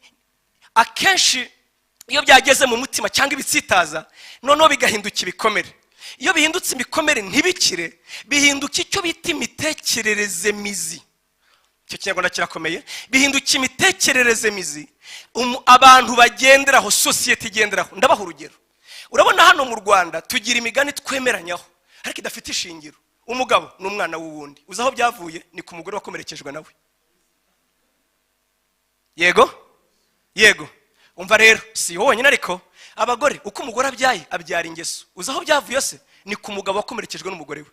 akenshi iyo byageze mu mutima cyangwa ibitsitaza, noneho bigahinduka ibikomere. Iyo bihindutse ibikomere ntibikire, bihinduka icyo bita imitekerereze mizi. Icyo Kinyarwanda kirakomeye. Bihinduka imitekerereze mizi abantu bagenderaho, sosiyete igenderaho. Ndabaha urugero. Urabona hano mu Rwanda tugira imigani twemeranyaho ariko idafite ishingiro: umugabo ni umwana w'uwundi. Uzi aho byavuye? Ni ku mugore wakomerekejwe nawe. Yego, yego. Umva rero, si wowe wenyine, ariko abagore, uko umugore abyaye abyara ingeso. Uzi aho byavuye se? Ni ku mugabo wakomerekejwe n'umugore we.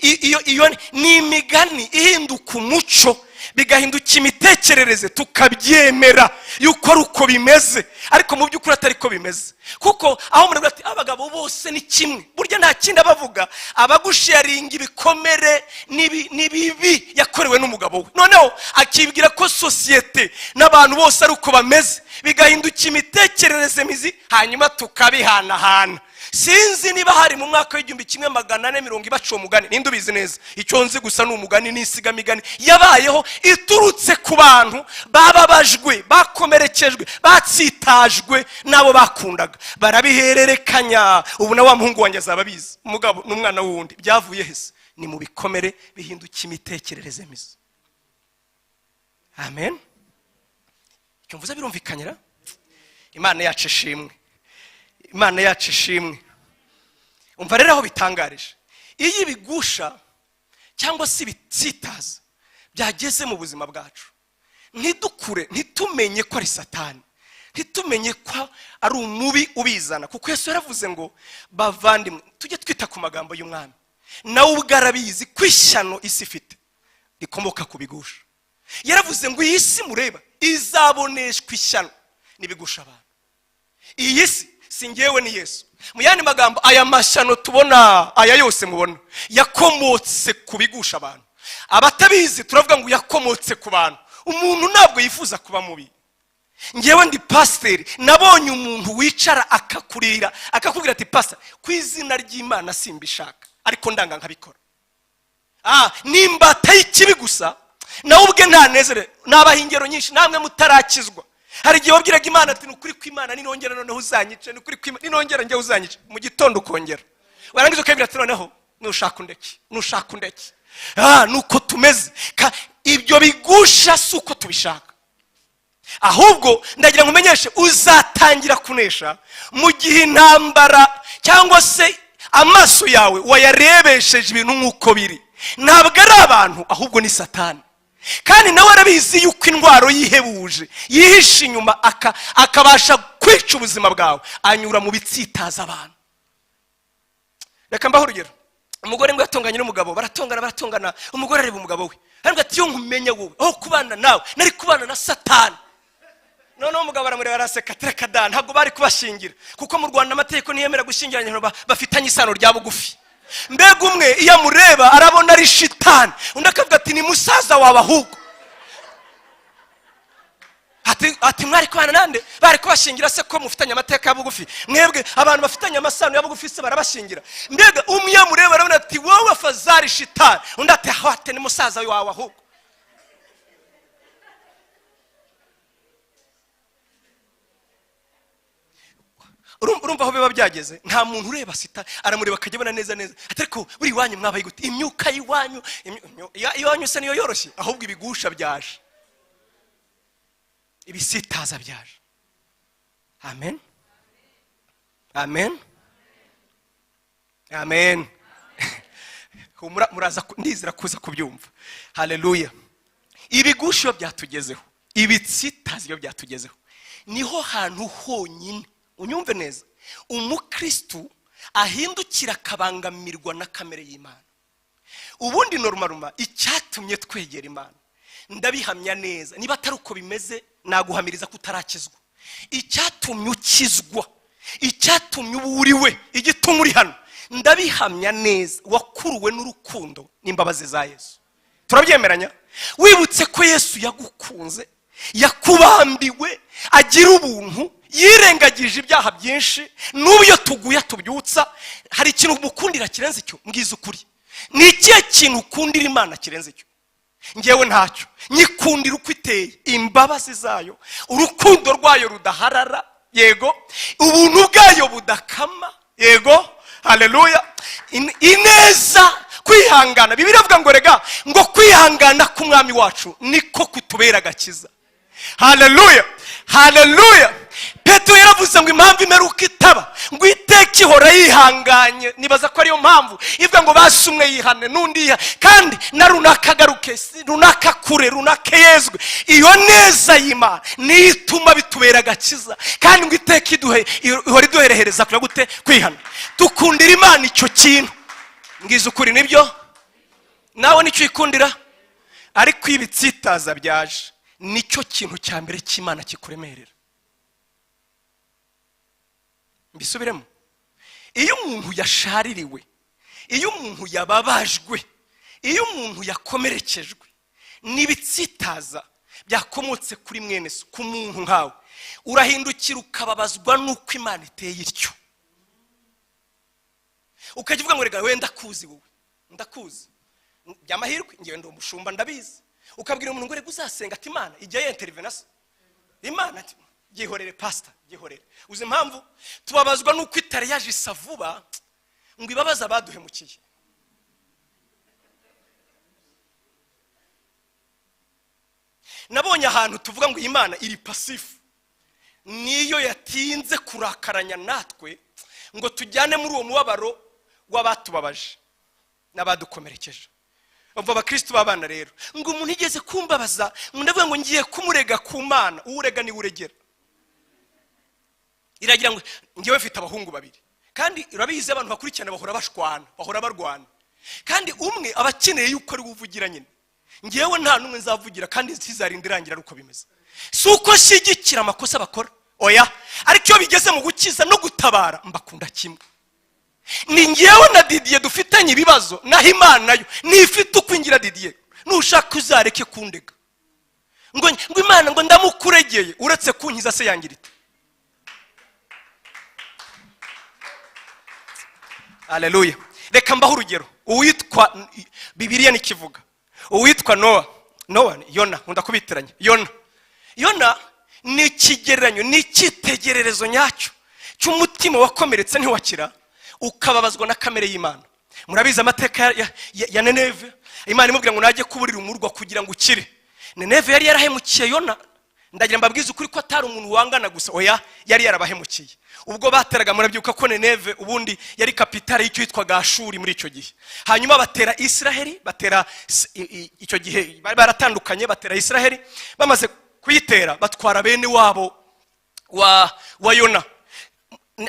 Iyo ni imigani ihinduka umuco, bigahinduka imitekerereze, tukabyemera yuko ari uko bimeze, ariko mu by'ukuri atari ko bimeze. Kuko aho umuntu avuga ati abagabo bose ni kimwe, burya nta kindi abavuga, abagusharinga ibikomere n'ibibi yakorewe n'umugabo we, noneho akibwira ko sosiyete n'abantu bose ari uko bameze, bigahinduka imitekerereze mizi, hanyuma tukabihanahana. Sinzi niba hari mu mwaka w'1440 baca uwo mugani, ninde ubizi neza? Icyo nzi gusa ni umugani n'insigamigani yabayeho iturutse ku bantu bababajwe, bakomerekejwe, batsitajwe n'abo bakundaga, barabihererekanya. Ubu na wa muhungu wanjye azaba abizi, umugabo n'umwana w'uwundi. Byavuye hese? Ni mu bikomere, bihinduka imitekerereze mizi. Amen. Icyo mvuze birumvikanyira? Imana yacu ishimwe. Imana yacu ishimwe. Umva rero aho bitangarije: iyo ibigusha cyangwa se ibitsitaza byageze mu buzima bwacu, ntidukure, ntitumenye ko ari Satani, ntitumenye ko ari umubi ubizana, kuko Yesu yaravuze ngo bavandimwe, tujye twita ku magambo y'Umwami. Nawe ubwo arabizi ko ishyano isi ifite rikomoka ku bigusha. Yaravuze ngo iyi si mureba izaboneshwa ishyano n'ibigusha abantu. Iyi si si ngewe, ni Yesu. Mu yandi magambo, aya mashyano tubona, aya yose mubona, yakomotse ku bigusha abantu. Abatabizi turavuga ngo yakomotse ku bantu. Umuntu ntabwo yifuza kuba mubi. Ngewe ndi pasiteri, nabonye umuntu wicara akakurira, akakubwira ati pasita, ku izina ry'Imana simbishaka, ariko ndanga nkabikora. Ni imbata y'ikibi gusa, nawe ubwe ntanezere. Nabaha ingero nyinshi. Namwe mutarakizwa, hari igihe wabwiraga Imana ati ni ukuri kw'Imana, ninongera noneho uzanyice, ni ukuri kw'Imana, ninongera njye uzanyice. Mu gitondo ukongera, warangiza ukabwira ati noneho nushaka undeke, nushaka undeke. Nuko tumeze. Ibyo bigusha si uko tubishaka. Ahubwo ndagira ngo umenyeshe, uzatangira kunesha mu gihe intambara cyangwa se amaso yawe wayarebesheje ibintu nk'uko biri. Ntabwo ari abantu, ahubwo ni Satani. Kandi nawe arabizi yuko indwara yihebuje yihishe inyuma, akabasha kwica ubuzima bwawe, anyura mu bitsitaza abantu. Reka mbaho urugero. Umugore ngo yatonganye n'umugabo, baratongana, baratongana. Umugore areba umugabo we, aravuga ati iyo nkumenya wowe, aho kubana nawe nari kubana na Satani. Noneho umugabo aramureba, araseka, ati reka da, ntabwo bari kubashingira, kuko mu Rwanda amategeko ntiyemera gushyingiranya abantu bafitanye isano rya bugufi. Mbega umwe iyo amureba arabona ari shitani, undi akavuga ati ni musaza wawe ahubwo. Ati mwari kubana nande? Bari kubashingira se ko mufitanye amateka ya bugufi? Mwebwe abantu bafitanye amasano ya bugufi se barabashingira? Mbega umwe mureba arabona ati wowe fazari shitani, undi ati hate ni musaza wawe ahubwo. Urumva aho biba byageze, nta muntu ureba sita aramureba akajya abona neza neza, ariko buri iwanyu mwabaye gute? Imyuka y'iwanyu, iwanyu se niyo yoroshye, ahubwo ibigusha byaje, ibisitaza byaje. Amen, amen, amen. Muraza ndizera kuza kubyumva. Haleluya. Ibigusha iyo byatugezeho, ibitsitaza iyo byatugezeho, niho hantu honyine, unyumve neza, umukristu ahindukira akabangamirwa na kamere y'Imana. Ubundi normalement icyatumye twegera Imana, ndabihamya neza, niba atari uko bimeze naguhamiriza ko utarakizwa. Icyatumye ukizwa, icyatumye uba uriwe, igituma uri hano, ndabihamya neza, wakuruwe n'urukundo n'imbabazi za Yesu. Turabyemeranya? Wibutse ko Yesu yagukunze, yakubambiwe, agira ubuntu, yirengagije ibyaha byinshi, n'ubu iyo tuguye tubyutsa. Hari ikintu mukundira kirenze icyo? Mbwiza ukuri, ni ikihe kintu ukundira Imana kirenze icyo? Ngewe ntacyo nyikundira uko iteye, imbabazi zayo, urukundo rwayo rudaharara, yego, ubuntu bwayo budakama, yego, haleluya, ineza, kwihangana. Bibiliya ivuga ngo rega ngo kwihangana k'umwami wacu niko kutubera agakiza. Haleluya, haleluya. Petero yaravuze ngo impamvu imperuka itaba, ngo iteka ihora yihanganye. Nibaza ko ariyo mpamvu ivuga ngo basi umwe yihane n'undi yihane, kandi na runaka agaruke, runaka kure, runaka yezwe. Iyo neza y'Imana niyo ituma bitubera agakiza, kandi ngo iteka ihora iduherehereza kugira gute? Kwihana. Dukundira Imana icyo kintu. Ngize ukuri, nibyo? Nawe nicyo uyikundira? Ariko iyo ibitsitaza byaje, nicyo kintu cya mbere cy'Imana kikuremerera. Mbisubiremo, iyo umuntu yashaririwe, iyo umuntu yababajwe, iyo umuntu yakomerekejwe n'ibitsitaza byakomotse kuri mwene so, ku muntu nkawe, urahindukira ukababazwa n'uko Imana iteye ityo. Ukajya uvuga ngo rega we ndakuzi, wowe ndakuzi, by'amahirwe ngewe ndi umushumba ndabizi. Ukabwira umuntu ngo rega uzasenga, ati Imana ijya yenterivena se? Imana ati byihorere pastor, byihorere. Uzi impamvu tubabazwa n'uko itari yaje isa vuba ngo ibabaze abaduhemukiye? Nabonye ahantu tuvuga ngo Imana iri pasifu, niyo yatinze kurakaranya natwe ngo tujyane muri uwo mubabaro w'abatubabaje n'abadukomerekeje. Umva abakristo b'abana rero, ngo umuntu igeze kumbabaza, ngo ndavuga ngo ngiye kumurega ku Mana. Uwurega niwe uregera. Iragira ngo ngewe mfite abahungu babiri, kandi urabizi abantu bakurikirana bahora bashwana, bahora barwana, kandi umwe aba akeneye yuko ari we uvugira nyine. Ngewe nta n'umwe nzavugira, kandi ntizarinda irangira ari uko bimeze. Si uko nshyigikira amakosa bakora, oya, ariko iyo bigeze mu gukiza no gutabara mbakunda kimwe. Ni ngewe na Didier dufitanye ibibazo, naho Imana yo nifite uko ingira. Didier, nushaka uzareke kundega ngo Imana ngo ndamukuregeye, uretse kunkiza se yangira ite? Haleluya. Reka mbaho urugero. Uwitwa Bibiliya nikivuga, uwitwa Noa, Noa Yona, nkunda kubitiranya. Yona, Yona ni ikigereranyo, ni icyitegererezo nyacyo cy'umutima wakomeretse ntiwakira, ukababazwa na kamere y'Imana. Murabizi amateka ya Nineve. Imana imubwira ngo najye kuburira umurwa kugira ngo ukire. Nineve yari yarahemukiye Yona. Ndagira mbabwize ukuri ko atari umuntu wangana gusa, oya, yari yarabahemukiye. Ubwo bateraga, murabyibuka ko Nineve ubundi yari kapitale y'icyo yitwaga Ashuri muri icyo gihe. Hanyuma batera Israheli, batera icyo gihe bari baratandukanye, batera Israheli. Bamaze kuyitera batwara bene wabo wa Yona.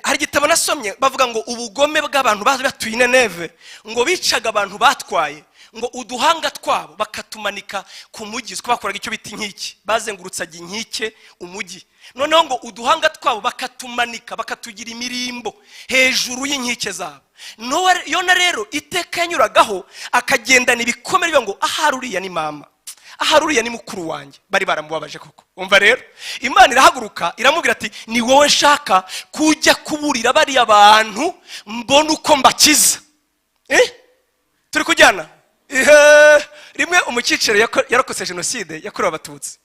Hari igitabo nasomye bavuga ngo ubugome bw'abantu bari batuye Nineve, ngo bicaga abantu batwaye, ngo uduhanga twabo bakatumanika ku mujyi, ko bakoraga icyo bita inkike, bazengurutsaga inkike umujyi, noneho ngo uduhanga twabo bakatumanika, bakatugira imirimbo hejuru y'inkike zabo. Yona rero iteka yanyuragaho akagendana ibikomere, bivuga ngo ahari uriya ni mama, Ahari uriya ni mukuru wanjye, bari baramubabaje koko. Umva rero, Imana irahaguruka iramubwira ati: "Ni wowe nshaka kujya kuburira bariya bantu, mbona uko mbakiza." Eh? Turi kujyana? Ihe, rimwe umukecuru yarokotse jenoside yakorewe Abatutsi.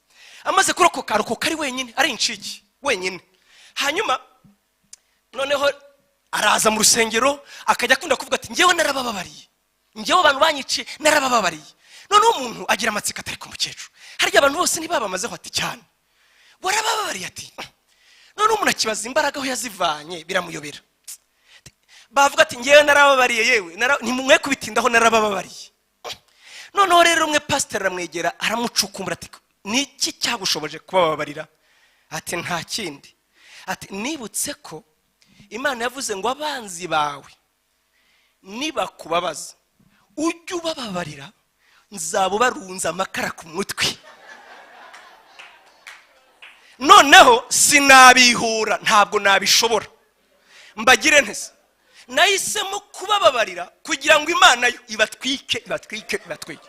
Amaze kurokoka, arokoka ari wenyine, ari incike wenyine. Hanyuma noneho araza mu rusengero, akajya akunda kuvuga ati: "Ngewe narabababariye, ngewe abantu banyiciye narabababariye." Noneho umuntu agira amatsiko, atari ku mukecuru, harya abantu bose ntibabamazeho? Ati: "Cyane." "Warabababariye?" Ati. Noneho umuntu akibaza imbaraga aho yazivanye, biramuyobera. Bavuga ati: "Ngewe narababariye, yewe ntimumwe kubitindaho, narabababariye." Noneho rero umwe pasiteri aramwegera, aramucukumbura, ati: "Niki cyagushoboje kubababarira?" Ati: "Nta kindi." Ati: "Nibutse ko Imana yavuze ngo abanzi bawe nibakubabaza ujye ubababarira, nzaba ubarunze amakara ku mutwe. Noneho sinabihura, ntabwo nabishobora, mbagire ntese? Nahisemo kubababarira kugira ngo Imana yo ibatwike, ibatwike, ibatwike."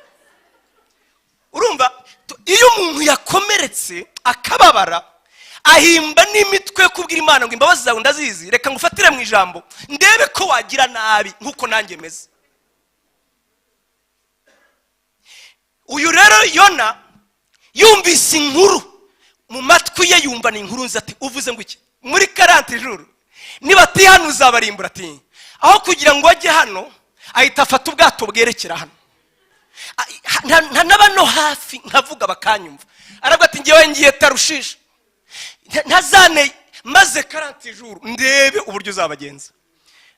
Urumva, iyo umuntu yakomeretse akababara, ahimba n'imitwe yo kubwira Imana ngo: "Imbabazi zawe ndazizi, reka ngufatire mu ijambo ndebe ko wagira nabi nk'uko nanjye meze." Uyu rero Yona yumvise inkuru mu matwi ye, yumva ni inkuru nzi. Ati: "Uvuze ngo iki? Muri 40 jours nibatihana uzabarimbura?" Ati: "Aho kugira ngo ajye hano," ahita afata ubwato bwerekera hano. Nta na bano hafi nkavuga bakanyumva. Aravuga ati: "Ngewe ngiye Tarushisha, ntazane maze 40 jours ndebe uburyo uzabagenza."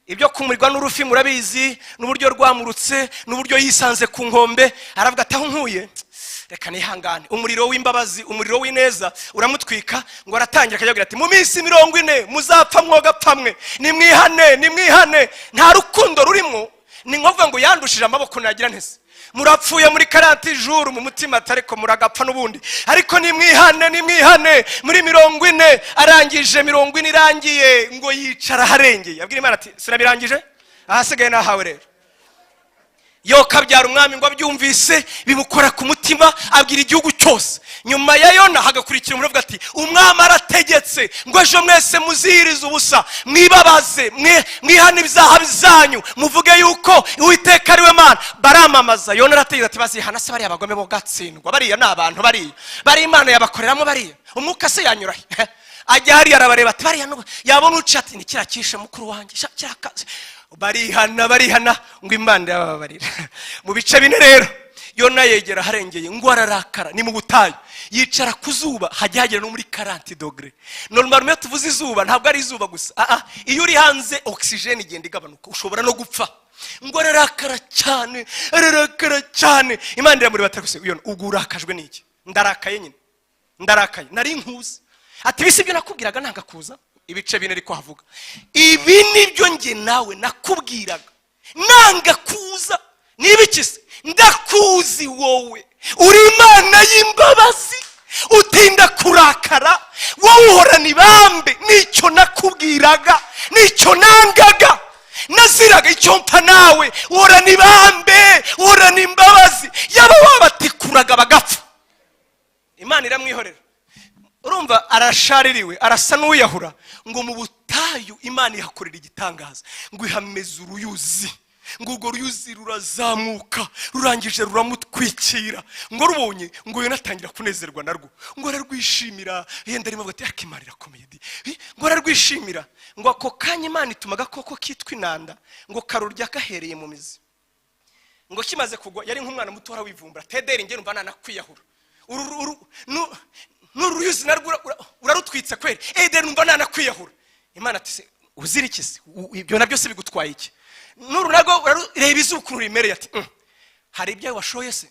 Ibyo kumurirwa n'urufi murabizi, n'uburyo rwamurutse, n'uburyo yisanze ku nkombe. Aravuga ati: "Aho nkuye reka nihangane." Umuriro w'imbabazi, umuriro w'ineza uramutwika. Ngo aratangira akajya agira ati: "Mu minsi 40 muzapfa mwogapfa mwe, nimwihane, nimwihane." Nta rukundo rurimo, ni nko kuvuga ngo yandushije amaboko, nagira ntese? "Murapfuye muri 40 jours." Mu mutima ati: "Ariko muragapfa n'ubundi, ariko nimwihane, nimwihane muri 40." Arangije, 40 irangiye, ngo yicara aharengeye, abwira Imana ati: "Sinabirangije, ahasigaye nahawe rero." Yo kabyara, umwami ngo abyumvise bimukora ku mutima, abwira igihugu cyose. Nyuma ya Yona hagakurikira umuntu uvuga ati: "Umwami arategetse ngo ejo mwese muzihirize ubusa, mwibabaze, mwihane ibyaha byanyu, muvuge yuko Uwiteka ari we Mana." Baramamaza. Yona arategetse ati: "Bazihana se bariya bagome bo gatsindwa? Bariya ni abantu, bariya bari Imana yabakoreramo? Bariya umwuka se yanyura he?" Ajya hariya arabareba, ati: "Bariya yabona uca," ati: "Ni kiriya kishe mukuru wanjye, sha, kiriya Barihana, barihana, ngo Imana irabababarira. Mu bice bine rero, Yona yegera aharengeye, ngo ararakara. Ni mu butayu, yicara ku zuba, hajya hagera no muri 40 degrés. Normal iyo tuvuze izuba ntabwo ari izuba gusa. Ah, iyo uri hanze oxygène igenda igabanuka, ushobora no gupfa. Ngo ararakara cyane, ararakara cyane. Imana iramureba, ati: "Gusa Yona, ubwo urakajwe n'iki?" "Ndarakaye nyine, ndarakaye, nari nkuzi." Ati: "Ibi si byo nakubwiraga nanga kuza?" Ibice bine ariko havuga: "Ibi nibyo njye nawe nakubwiraga nanga kuza. Niba iki se? Ndakuzi, wowe uri Imana y'imbabazi, utinda kurakara, wowe uhorana ibambe. Nicyo nakubwiraga, nicyo nangaga, naziraga icyo mpfa nawe. Uhorana ibambe, uhorana imbabazi, yaba wabatikuraga bagapfa." Imana iramwihorera. Urumva arashaririwe, arasa n'uwiyahura. Ngo mu butayu Imana ihakorera igitangaza, ngo ihameze uruyuzi, ngo urwo ruyuzi rurazamuka, rurangije ruramutwikira. Ngo rubonye, ngo Yona atangira kunezerwa narwo, ngo ararwishimira. Yenda arimo avuga ati: "Ariko Imana irakomeye di." Ngo ararwishimira. Ngo ako kanya Imana ituma agakoko kitwa inanda, ngo karurya gahereye mu mizi. Ngo kimaze kugwa, yari nk'umwana muto wivumbura tederi: "Njye numva nanakwiyahura. N'uru ruyuzi narwo urarutwitse kweri? Ederi, numva nanakwiyahura." Imana ati: "Se uzira iki se? Ibyo nabyo se bigutwaye iki? N'uru narwo reba izuba ukuntu rimereye." Ati: Hari ibyawe washoye se?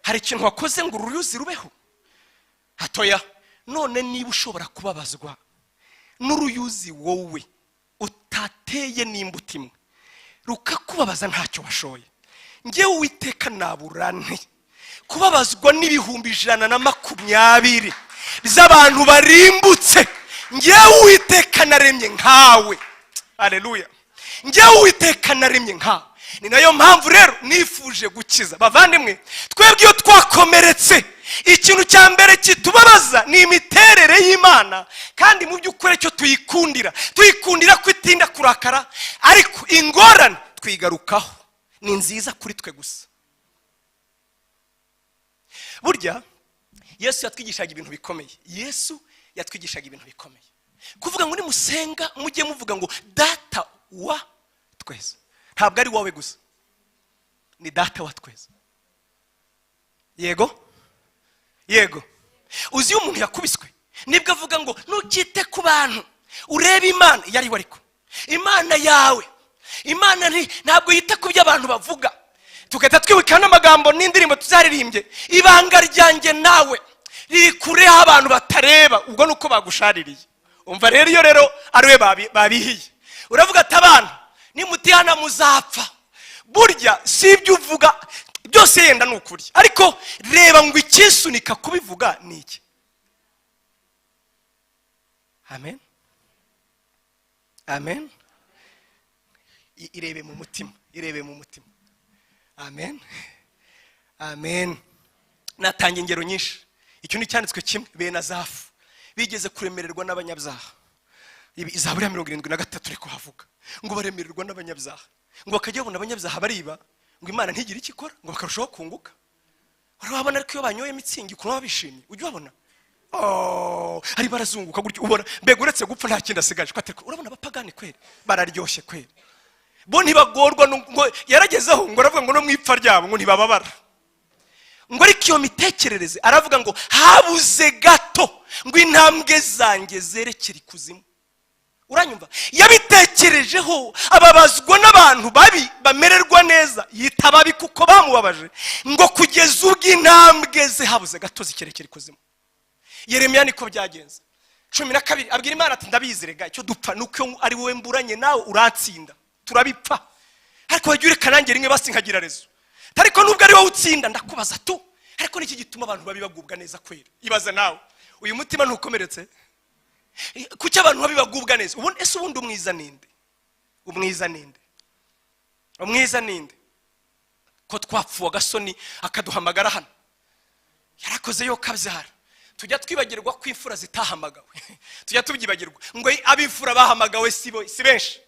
Hari ikintu wakoze ngo uru ruyuzi rubeho hatoya? None niba ushobora kubabazwa n'uruyuzi, wowe utateye n'imbuto imwe, rukakubabaza ntacyo washoye, ngewe Uwiteka naburane kubabazwa n'120,000 by'abantu barimbutse, ngewe Uwiteka naremye nkawe?" Aleluya! Ngewe Uwiteka naremye nkawe, Ni nayo mpamvu rero nifuje gukiza. Bavandimwe, twebwe iyo twakomeretse, ikintu cya mbere kitubabaza ni imiterere y'Imana. Kandi mu by'ukuri icyo tuyikundira, tuyikundira ko itinda kurakara, ariko ingorane twigarukaho ni nziza kuri twe gusa. Burya Yesu yatwigishaga ibintu bikomeye. Yesu yatwigishaga ibintu bikomeye, kuvuga ngo nimusenga mujye muvuga ngo "Data wa twese". Ntabwo ari wowe gusa, ni Data wa twese. Yego, yego. Uzi iyo umuntu yakubiswe nibwo avuga ngo ntukite ku bantu, urebe Imana iyo ari we. Ariko Imana yawe, Imana ntabwo yita ku byo abantu bavuga. Tugahita twibuka n'amagambo n'indirimbo tuzaririmbye: "Ibanga ryanjye nawe riri kure aho abantu batareba". Ubwo ni uko bagushaririye. Umva rero, iyo rero ari we babihiye, uravuga ati "Abantu nimutihana muzapfa". Burya si ibyo uvuga byose yenda ni ukuri, ariko reba ngo ikisunika kubivuga ni iki? Amen, amen. Irebe mu mutima, irebe mu mutima. Amen, amen. Natanga ingero nyinshi. Icyo ni icyanditswe kimwe. Bene Azafu bigeze kuremererwa n'abanyabyaha. Ibi Zaburi ya 73 uri kuhavuga ngo baremererwa n'abanyabyaha, ngo bakajya babona abanyabyaha bariba, ngo Imana ntigire icyo ikora, ngo bakarushaho kunguka. Urababona ariko iyo banyoye Mützig ukuntu baba bishimye, ujya ubabona? Oh, ari barazunguka gutyo, ubona mbega uretse gupfa nta kindi asigaje. Ko urabona abapagani kweri bararyoshye kweri, bo ntibagorwa. Ngo yaragezeho ngo aravuga ngo no mu ipfa ryabo ngo ntibababara. Ngo ariko iyo mitekerereze, aravuga ngo habuze gato ngo intambwe zanjye zerekere ikuzimu. Uranyumva? Yabitekerejeho, ababazwa n'abantu babi bamererwa neza, yita babi kuko bamubabaje, ngo kugeza ubwo intambwe ze habuze gato zikerekera ikuzimu. Yeremiya niko byagenze. 12 abwira Imana ati "Ndabizi rega, icyo dupfa ni uko ari wowe mburanye nawe uratsinda, turabipfa, ariko wajya ureka nanjye rimwe basi nkagira raison. Ariko nubwo ari wowe utsinda, ndakubaza tu, ariko niki gituma abantu babi bagubwa neza kweri?" Ibaza nawe, uyu mutima ntukomeretse? Kuki abantu babi bagubwa neza? Ubundi ese, ubundi umwiza ninde? Umwiza ninde? Umwiza ninde? Ko twapfuwe agasoni akaduhamagara hano, yarakoze yo kabyara. Tujya twibagirwa ko imfura zitahamagawe, tujya tubyibagirwa ngo ab'imfura bahamagawe si bo, si benshi.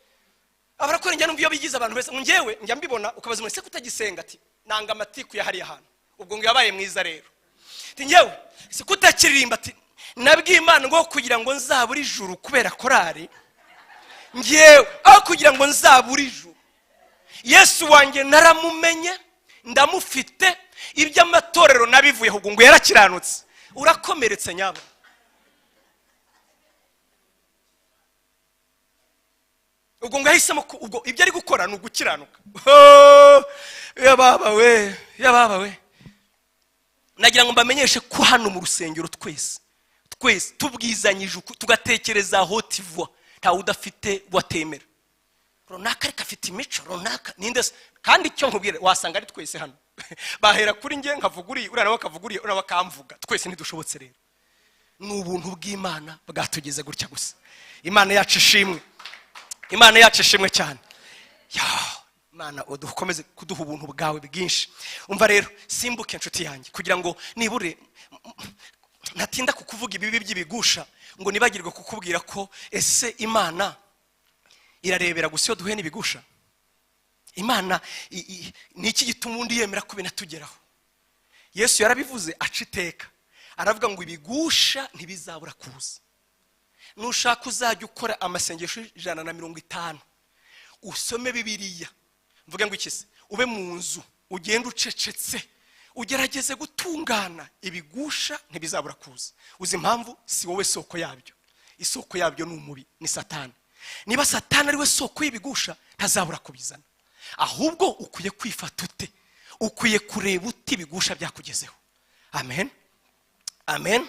Abarakora, njya numva iyo bigize abantu beza, njyewe njya mbibona, ukabaza umuntu: "Ese kutagisenga?" Ati "Nanga amatiku ya hariya hantu". Ubwo ngo yabaye mwiza rero. Ati "Njyewe si kutakiririmba?" Ati "Nabwiye Imana ngo kugira ngo nzabure ijuru kubera korari, njyewe aho kugira ngo nzabure ijuru, Yesu wanjye naramumenye, ndamufite, iby'amatorero nabivuyeho". Ubwo ngo yarakiranutse. Urakomeretse nyabo. Ubwo ngo yahisemo ubwo ibyo ari gukora ni ugukiranuka. Oh, yababa we, yababa we! Nagira ngo mbamenyeshe ko hano mu rusengero twese twese tubwizanyije tugatekereza haute voix, ntawe udafite watemera runaka ariko afite imico runaka. Ninde se? Kandi icyo nkubwira, wasanga ari twese hano. Bahera kuri njye nkavuga uriya, uriya nawe akavuga uriya, uriya nawe akamvuga. Twese ntidushobotse. Rero ni ubuntu bw'Imana bwatugeze gutya gusa. Imana yacu ishimwe, Imana yacu ishimwe cyane. Ya Imana, udukomeze kuduha ubuntu bwawe bwinshi. Umva rero, simbuke inshuti yanjye, kugira ngo nibure ntatinda kukuvuga ibibi by'ibigusha, ngo nibagirwe kukubwira ko ese Imana irarebera gusa iyo duhuye n'ibigusha? Imana ni iki gituma undi yemera ko binatugeraho? Yesu yarabivuze, aca iteka, aravuga ngo ibigusha ntibizabura kuza. Nushaka uzajya ukora amasengesho 150, usome Bibiliya, mvuge ngo iki se, ube mu nzu, ugende ucecetse, ugerageze gutungana, ibigusha ntibizabura kuza. Uzi impamvu? Si wowe soko yabyo. Isoko yabyo ni umubi, ni Satani. Niba Satani ari we soko y'ibigusha, ntazabura kubizana. Ahubwo ukwiye kwifata ute? Ukwiye kureba ute ibigusha byakugezeho? Amen, amen.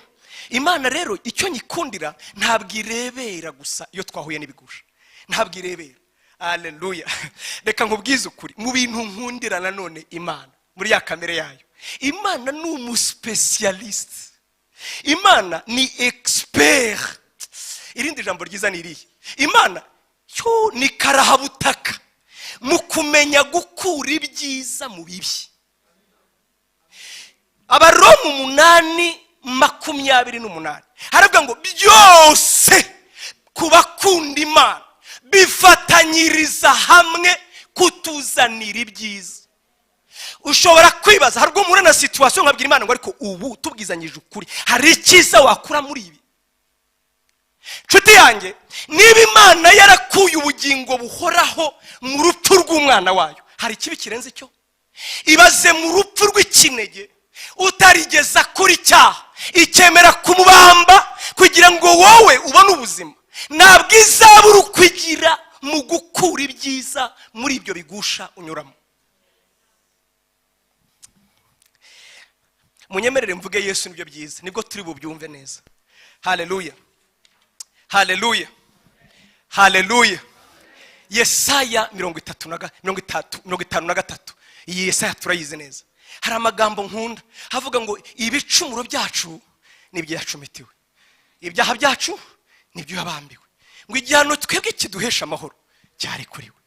Imana rero icyo nyikundira, ntabwo irebera gusa iyo twahuye n'ibigusha, ntabwo irebera. Aleluya! Reka nkubwize ukuri, mu bintu nkundira nanone Imana muri ya kamere yayo, Imana ni umuspécialiste, Imana ni expert. Irindi jambo ryiza ni irihe? Imana cyo ni karahabutaka. Mu kumenya gukura ibyiza mu bibi. Abaroma 8:28 haravuga ngo byose ku bakunda Imana bifatanyiriza hamwe kutuzanira ibyiza. Ushobora kwibaza, hari ubwo mpura na situation nkabwira Imana ngo: "Ariko ubu tubwizanyije ukuri, hari icyiza wakura muri ibi?" Nshuti yanjye, niba Imana yarakuye ubugingo buhoraho mu rupfu rw'umwana wayo, hari ikibi kirenze icyo? Ibaze mu rupfu rw'ikinege utarigeze akora icyaha, ikemera kumubamba kugira ngo wowe ubone ubuzima. Ntabwo izabura ukwigira mu gukura ibyiza muri ibyo bigusha unyuramo. Munyemerere mvuge Yesu, nibyo byiza, nibwo turi bubyumve neza. Haleluya, haleluya, haleluya! Yesaya mirongo itatu na 30, 53. Iyi Yesaya turayizi neza. Hari amagambo nkunda, havuga ngo ibicumuro byacu nibyo yacumitiwe, ibyaha byacu nibyo yabambiwe, ngo igihano twebwe kiduhesha amahoro cyari kuri we.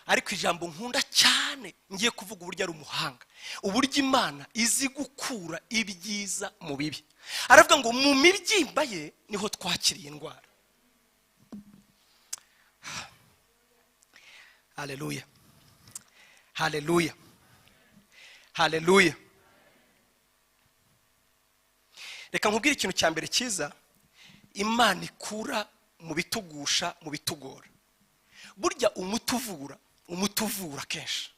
Ariko ijambo nkunda cyane ngiye kuvuga, uburyo ari umuhanga, uburyo Imana izi gukura ibyiza mu bibi, aravuga ngo mu mibyimba ye niho twakiriye indwara. Haleluya, haleluya, haleluya! Reka nkubwire ikintu cya mbere cyiza Imana ikura mu bitugusha, mu bitugora. Burya umuti uvura, umuti uvura kenshi,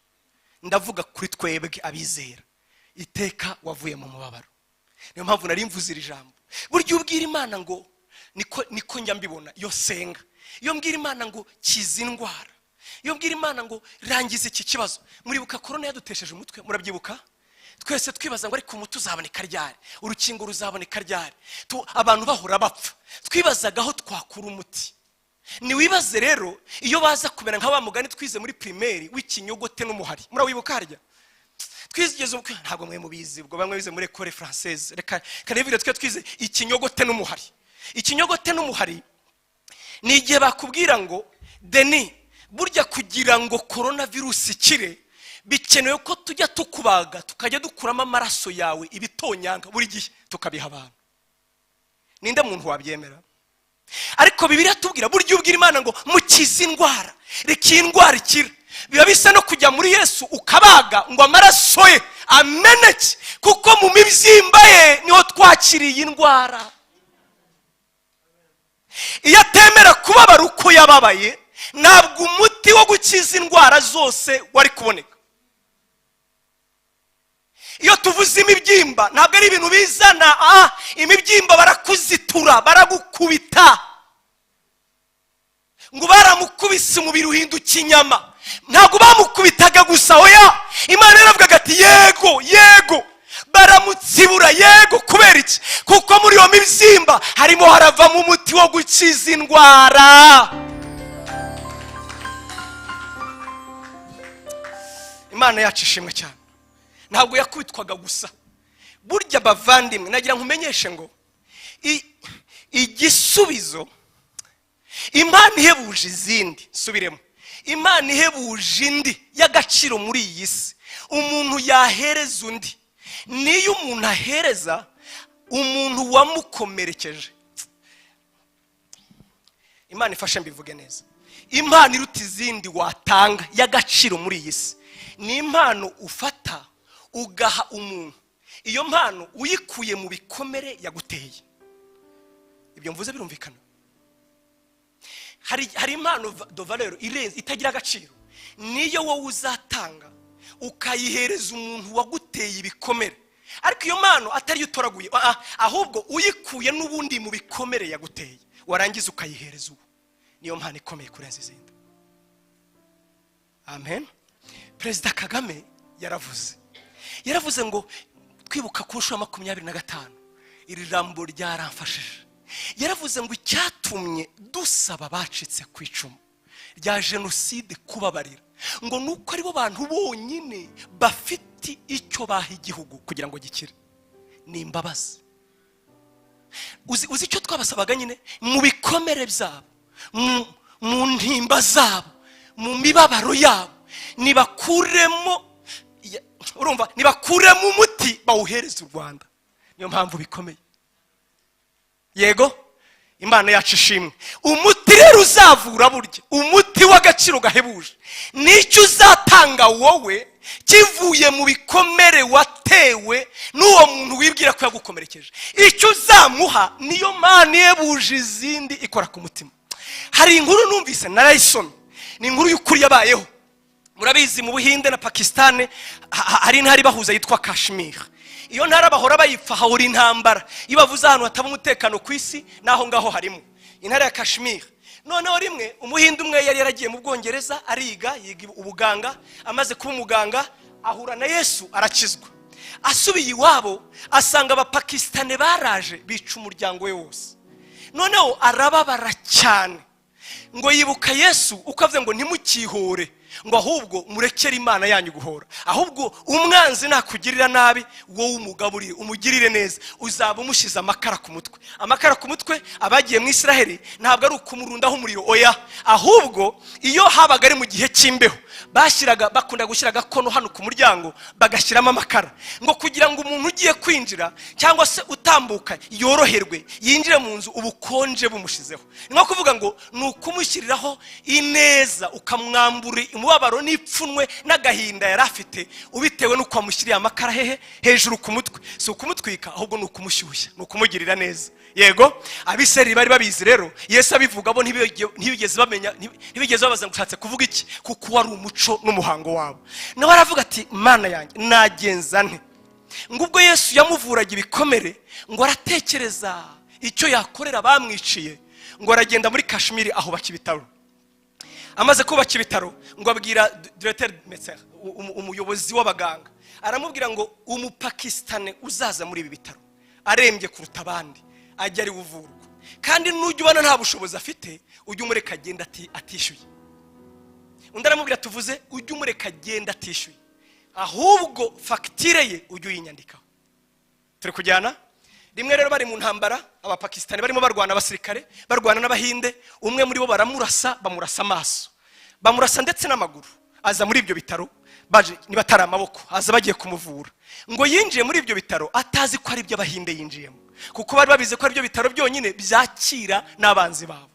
ndavuga kuri twebwe abizera, iteka wavuye mu mubabaro. Niyo mpamvu nari mvuze iri jambo. Burya ubwira Imana ngo, niko njya mbibona iyo senga, iyo mbwira Imana ngo kiza indwara, iyo mbwira Imana ngo rangiza iki kibazo. Muribuka korona yadutesheje umutwe? Murabyibuka? Twese twibaza ngo ariko umuti uzaboneka ryari? Urukingo ruzaboneka ryari? Abantu bahora bapfa, twibazaga aho twakura umuti. Ntiwibaze rero iyo baza kumera nka wa mugani twize muri primaire w'ikinyogote n'umuhari. Murawibuka? Harya twigeze, ntabwo mwe mubizi, ubwo bamwe bize muri école française. Reka reka twe twize ikinyogote n'umuhari. Ikinyogote n'umuhari ni igihe bakubwira ngo: "Deni, burya kugira ngo korona virusi ikire bikenewe ko tujya tukubaga, tukajya dukuramo amaraso yawe, ibitonyanga buri gihe tukabiha abantu." Ninde muntu wabyemera? Ariko Bibiliya tubwira, burya ubwira Imana ngo mukize indwara, reka iyi ndwara ikira, biba bisa no kujya muri Yesu ukabaga ngo amaraso ye ameneke, kuko mu mibyimba ye niho twakiriye indwara. Iyo atemera kubabara uko yababaye, ntabwo umuti wo gukiza indwara zose wari kuboneka. Iyo tuvuze imibyimba, ntabwo ari ibintu bizana. Imibyimba barakuzitura, baragukubita, ngo baramukubise umubiri uhinduka inyama. Ntabwo bamukubitaga gusa, oya. Imana yaravugaga ati: "Yego, yego." Baramutsibura, yego. Kubera iki? Kuko muri iyo mibyimba harimo haravamo umuti wo gukiza indwara. Imana yacu ishimwe cyane, ntabwo yakubitwaga gusa. Burya bavandimwe, nagira nkumenyeshe ngo igisubizo, Imana ihebuje izindi, subiremo, Imana ihebuje indi y'agaciro muri iyi si umuntu yahereza undi, niyo umuntu ahereza umuntu wamukomerekeje. Imana ifashe mbivuge neza. Impano iruta izindi watanga y'agaciro muri iyi si ni impano ufata ugaha umuntu, iyo mpano uyikuye mu bikomere yaguteye. Ibyo mvuze birumvikana? Hari impano de valeur irenze itagira agaciro, niyo wowe uzatanga ukayihereza umuntu waguteye ibikomere, ariko iyo mpano atariyo utoraguye, ahubwo uyikuye n'ubundi mu bikomere yaguteye, warangiza ukayihereza uwo. Niyo mpano ikomeye kurenza izindi. Amen. Perezida Kagame yaravuze ngo twibuka ku nshuro ya 25, iri jambo ryaramfashije. Yaravuze ngo icyatumye dusaba abacitse ku icumu rya jenoside kubabarira, ngo ni uko aribo bantu bonyine bafite icyo baha igihugu kugira ngo gikire, ni imbabazi. Uzi icyo twabasabaga nyine? Mu bikomere byabo, mu ntimba zabo, mu mibabaro yabo. Nibakuremo, urumva, nibakuremo umuti bawuhereza u Rwanda. Niyo mpamvu bikomeye. Yego, Imana yacu ishimwe. Umuti rero uzavura, burya umuti w'agaciro gahebuje, nicyo uzatanga wowe kivuye mu bikomere watewe n'uwo muntu wibwira ko yagukomerekeje. Icyo uzamuha niyo mana ihebuje izindi ikora ku mutima. Hari inkuru numvise, narayisomye, ni inkuru y'ukuri yabayeho. Murabizi, mu Buhinde na Pakisitani hari intara ibahuza yitwa Kashmir. Iyo ntara bahora bayipfa, hahora intambara. Iyo bavuze ahantu hataba umutekano ku isi, n'aho ngaho harimo intara ya Kashmir. Noneho rimwe Umuhinde umwe yari yaragiye mu Bwongereza ariga, yiga ubuganga. Amaze kuba umuganga ahura na Yesu, arakizwa. Asubiye iwabo asanga Abapakisitani baraje bica umuryango we wose. Noneho arababara cyane, ngo yibuka Yesu uko avuze ngo ntimukihore, ngo ahubwo murekere Imana yanyu guhora. Ahubwo umwanzi nakugirira nabi, wowe umugaburire, umugirire neza, uzaba umushyize amakara ku mutwe. Amakara ku mutwe, abagiye mu Israheli, ntabwo ari ukumurundaho umuriro, oya. Ahubwo iyo habaga ari mu gihe cy'imbeho, bashyiraga, bakunda gushyira agakono hano ku muryango, bagashyiramo amakara, ngo kugira ngo umuntu ugiye kwinjira cyangwa se utambuka yoroherwe, yinjire mu nzu ubukonje bumushizeho. Ni nko kuvuga ngo ni ukumushyiriraho ineza, ukamwambura umubabaro n'ipfunwe n'agahinda yari afite, ubitewe n'uko wamushyiriye amakara hehe? Hejuru ku mutwe. Si ukumutwika, ahubwo ni ukumushyushya, ni ukumugirira neza. Yego, Abisirayeli bari babizi rero. Yesu abivuga, bo ntibigeze bamenya, ntibigeze babaza ngo ushatse kuvuga iki, kuko wari umuco n'umuhango wabo. Nawe aravuga ati: "Mana yanjye, nagenza nte?" Ngo ubwo Yesu yamuvuraga ibikomere, ngo aratekereza icyo yakorera bamwiciye. Ngo aragenda muri Kashmiri ahubaka ibitaro. Amaze kubaka ibitaro, ngo abwira directeur médecin, umuyobozi w'abaganga, aramubwira ngo Umupakisitani uzaza muri ibi bitaro arembye kuruta abandi ajya ari uvurwa, kandi nujya ubona nta bushobozi afite, ujye umureka agenda atishyuye. Undi aramubwira, tuvuze, ujye umureka agenda atishyuye, ahubwo fagitire ye ujye uyinyandikaho. Turi kujyana? Rimwe rero bari mu ntambara, Abapakisitani barimo barwana, abasirikare barwana n'Abahinde, umwe muri bo baramurasa, bamurasa amaso, bamurasa ndetse n'amaguru. Aza muri ibyo bitaro baje, niba atari amaboko, aza bagiye kumuvura. Ngo yinjiye muri ibyo bitaro atazi ko ari iby'Abahinde yinjiyemo, kuko bari babizi ko ari byo bitaro byonyine byakira n'abanzi babo.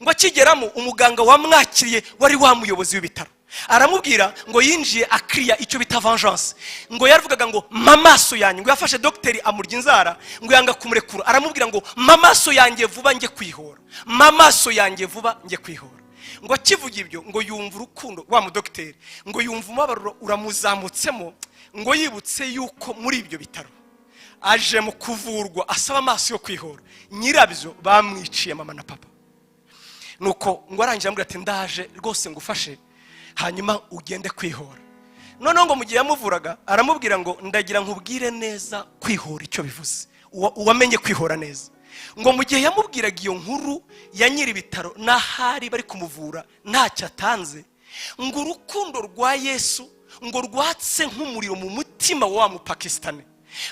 Ngo akigeramo, umuganga wamwakiriye wari wa muyobozi w'ibitaro aramubwira ngo yinjiye akiriya icyo bita vengeance. Ngo yaravugaga ngo mpa amaso yanjye. Ngo yafashe dogiteri amurya inzara, ngo yanga kumurekura. Aramubwira ngo mpa amaso yanjye vuba njye kwihora, mpa amaso yanjye vuba njye kwihora. Ngo akivuga ibyo, ngo yumva urukundo wa mudogiteri, ngo yumva umubabaro uramuzamutsemo, ngo yibutse yuko muri ibyo bitaro aje mu kuvurwa asaba amaso yo kwihora, nyirabyo bamwiciye mama na papa. Nuko ngo arangije amubwira ati: "Ndaje rwose ngufashe, hanyuma ugende kwihora." Noneho ngo mu gihe yamuvuraga, aramubwira ngo ndagira nkubwire neza kwihora icyo bivuze, uwamenye kwihora neza. Ngo mu gihe yamubwiraga iyo nkuru ya nyiri ibitaro n'ahari bari kumuvura ntacyo atanze, ngo urukundo rwa Yesu ngo rwatse nk'umuriro mu mutima wa Mupakisitani.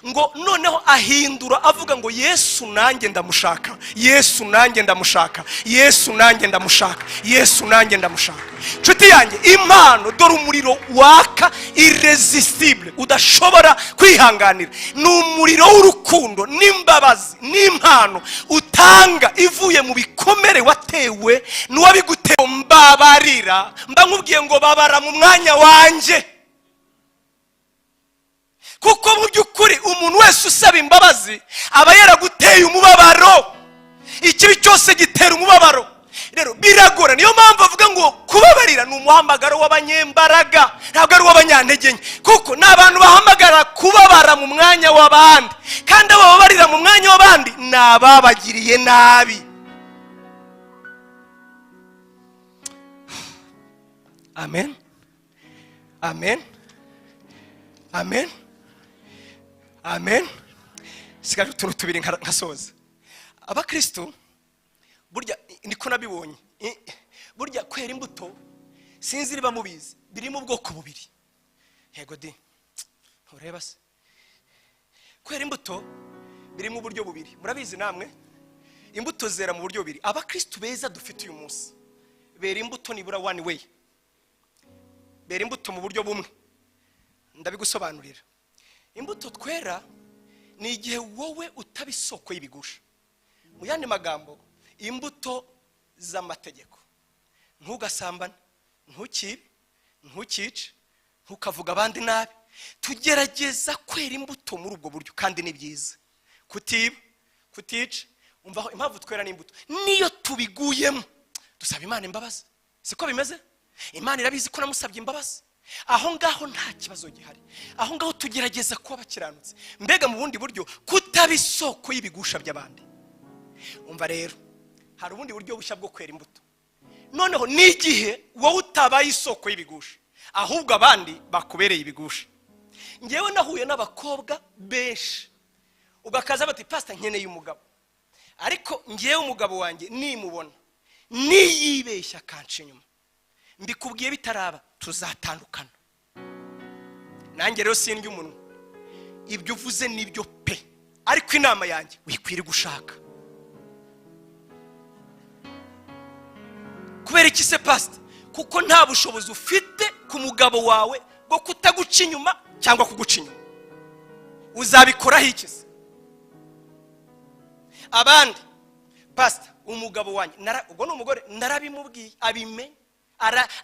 Ngo noneho ahindura avuga ngo Yesu nanjye ndamushaka, Yesu nanjye ndamushaka, Yesu nanjye ndamushaka, Yesu nanjye ndamushaka. Nshuti yanjye, impano, dore umuriro waka irrésistible udashobora kwihanganira, ni umuriro w'urukundo n'imbabazi n'impano utanga ivuye mu bikomere watewe n'uwabigutewe. Mbabarira, mba nkubwiye ngo babara mu mwanya wanjye, kuko mu by'ukuri umuntu wese usaba imbabazi aba yaraguteye umubabaro. Ikibi cyose gitera umubabaro, rero biragora. Niyo mpamvu avuga ngo kubabarira ni umuhamagaro w'abanyembaraga, ntabwo ari uw'abanyantege nke, kuko ni abantu bahamagara kubabara mu mwanya w'abandi, kandi abo babarira mu mwanya w'abandi ni ababagiriye nabi. Amen, amen, amen, amen. Sigaje utuntu tubiri nkasoza. Abakristo burya niko nabibonye, burya kwera imbuto, sinzi niba mubizi, birimo ubwoko bubiri. Yego di, ntureba se? Kwera imbuto birimo uburyo bubiri, murabizi namwe. Imbuto zera mu buryo bubiri. Abakristo beza dufite uyu munsi bera imbuto nibura one way. Bera imbuto mu buryo bumwe, ndabigusobanurira. Imbuto twera ni igihe wowe utaba isoko y'ibigusha. Mu yandi magambo, imbuto z'amategeko: ntugasambane, ntukibe, ntukice, ntukavuga abandi nabi. Tugerageza kwera imbuto muri ubwo buryo, kandi ni byiza. Kutiba, kutica, umva impamvu twera n'imbuto: niyo tubiguyemo dusaba Imana imbabazi. Siko bimeze? Imana irabizi ko namusabye imbabazi. Aho ngaho nta kibazo gihari. Aho ngaho tugerageza kuba bakiranutse. Mbega mu bundi buryo, kutaba isoko y'ibigusha by'abandi. Umva rero, hari ubundi buryo bushya bwo kwera imbuto noneho. Ni igihe wowe utabaye isoko y'ibigusha, ahubwo abandi bakubereye ibigusha. Ngewe nahuye n'abakobwa benshi, ugakaza bati: "Pasita, nkeneye umugabo, ariko ngewe umugabo wanjye nimubona niyibeshya akanca inyuma, mbikubwiye bitaraba, tuzatandukana." Nanjye rero sindya umunwa. Ibyo uvuze nibyo pe, ariko inama yanjye, wikwiriye gushaka. Kubera iki se, pasita? Kuko nta bushobozi ufite ku mugabo wawe bwo kutaguca inyuma cyangwa kuguca inyuma. Uzabikoraho iki se? Abandi: "Pasita, umugabo wanjye," ubwo ni umugore, "narabimubwiye, abimenye,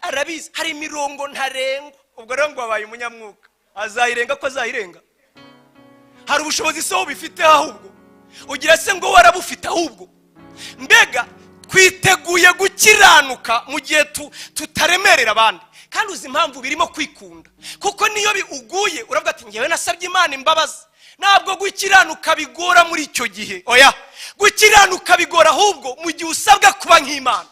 arabizi, hari imirongo ntarengwa." Ubwo rero ngo wabaye umunyamwuka, azayirenga ko azayirenga? Hari ubushobozi se wowe ubifiteho? Ahubwo ugira se ngo warabufite? Ahubwo mbega twiteguye gukiranuka mu gihe tutaremerera abandi. Kandi uzi impamvu birimo kwikunda? Kuko niyo uguye uravuga ati: "Ngewe nasabye Imana imbabazi." Ntabwo gukiranuka bigora muri icyo gihe, oya. Gukiranuka bigora ahubwo mu gihe usabwa kuba nk'Imana.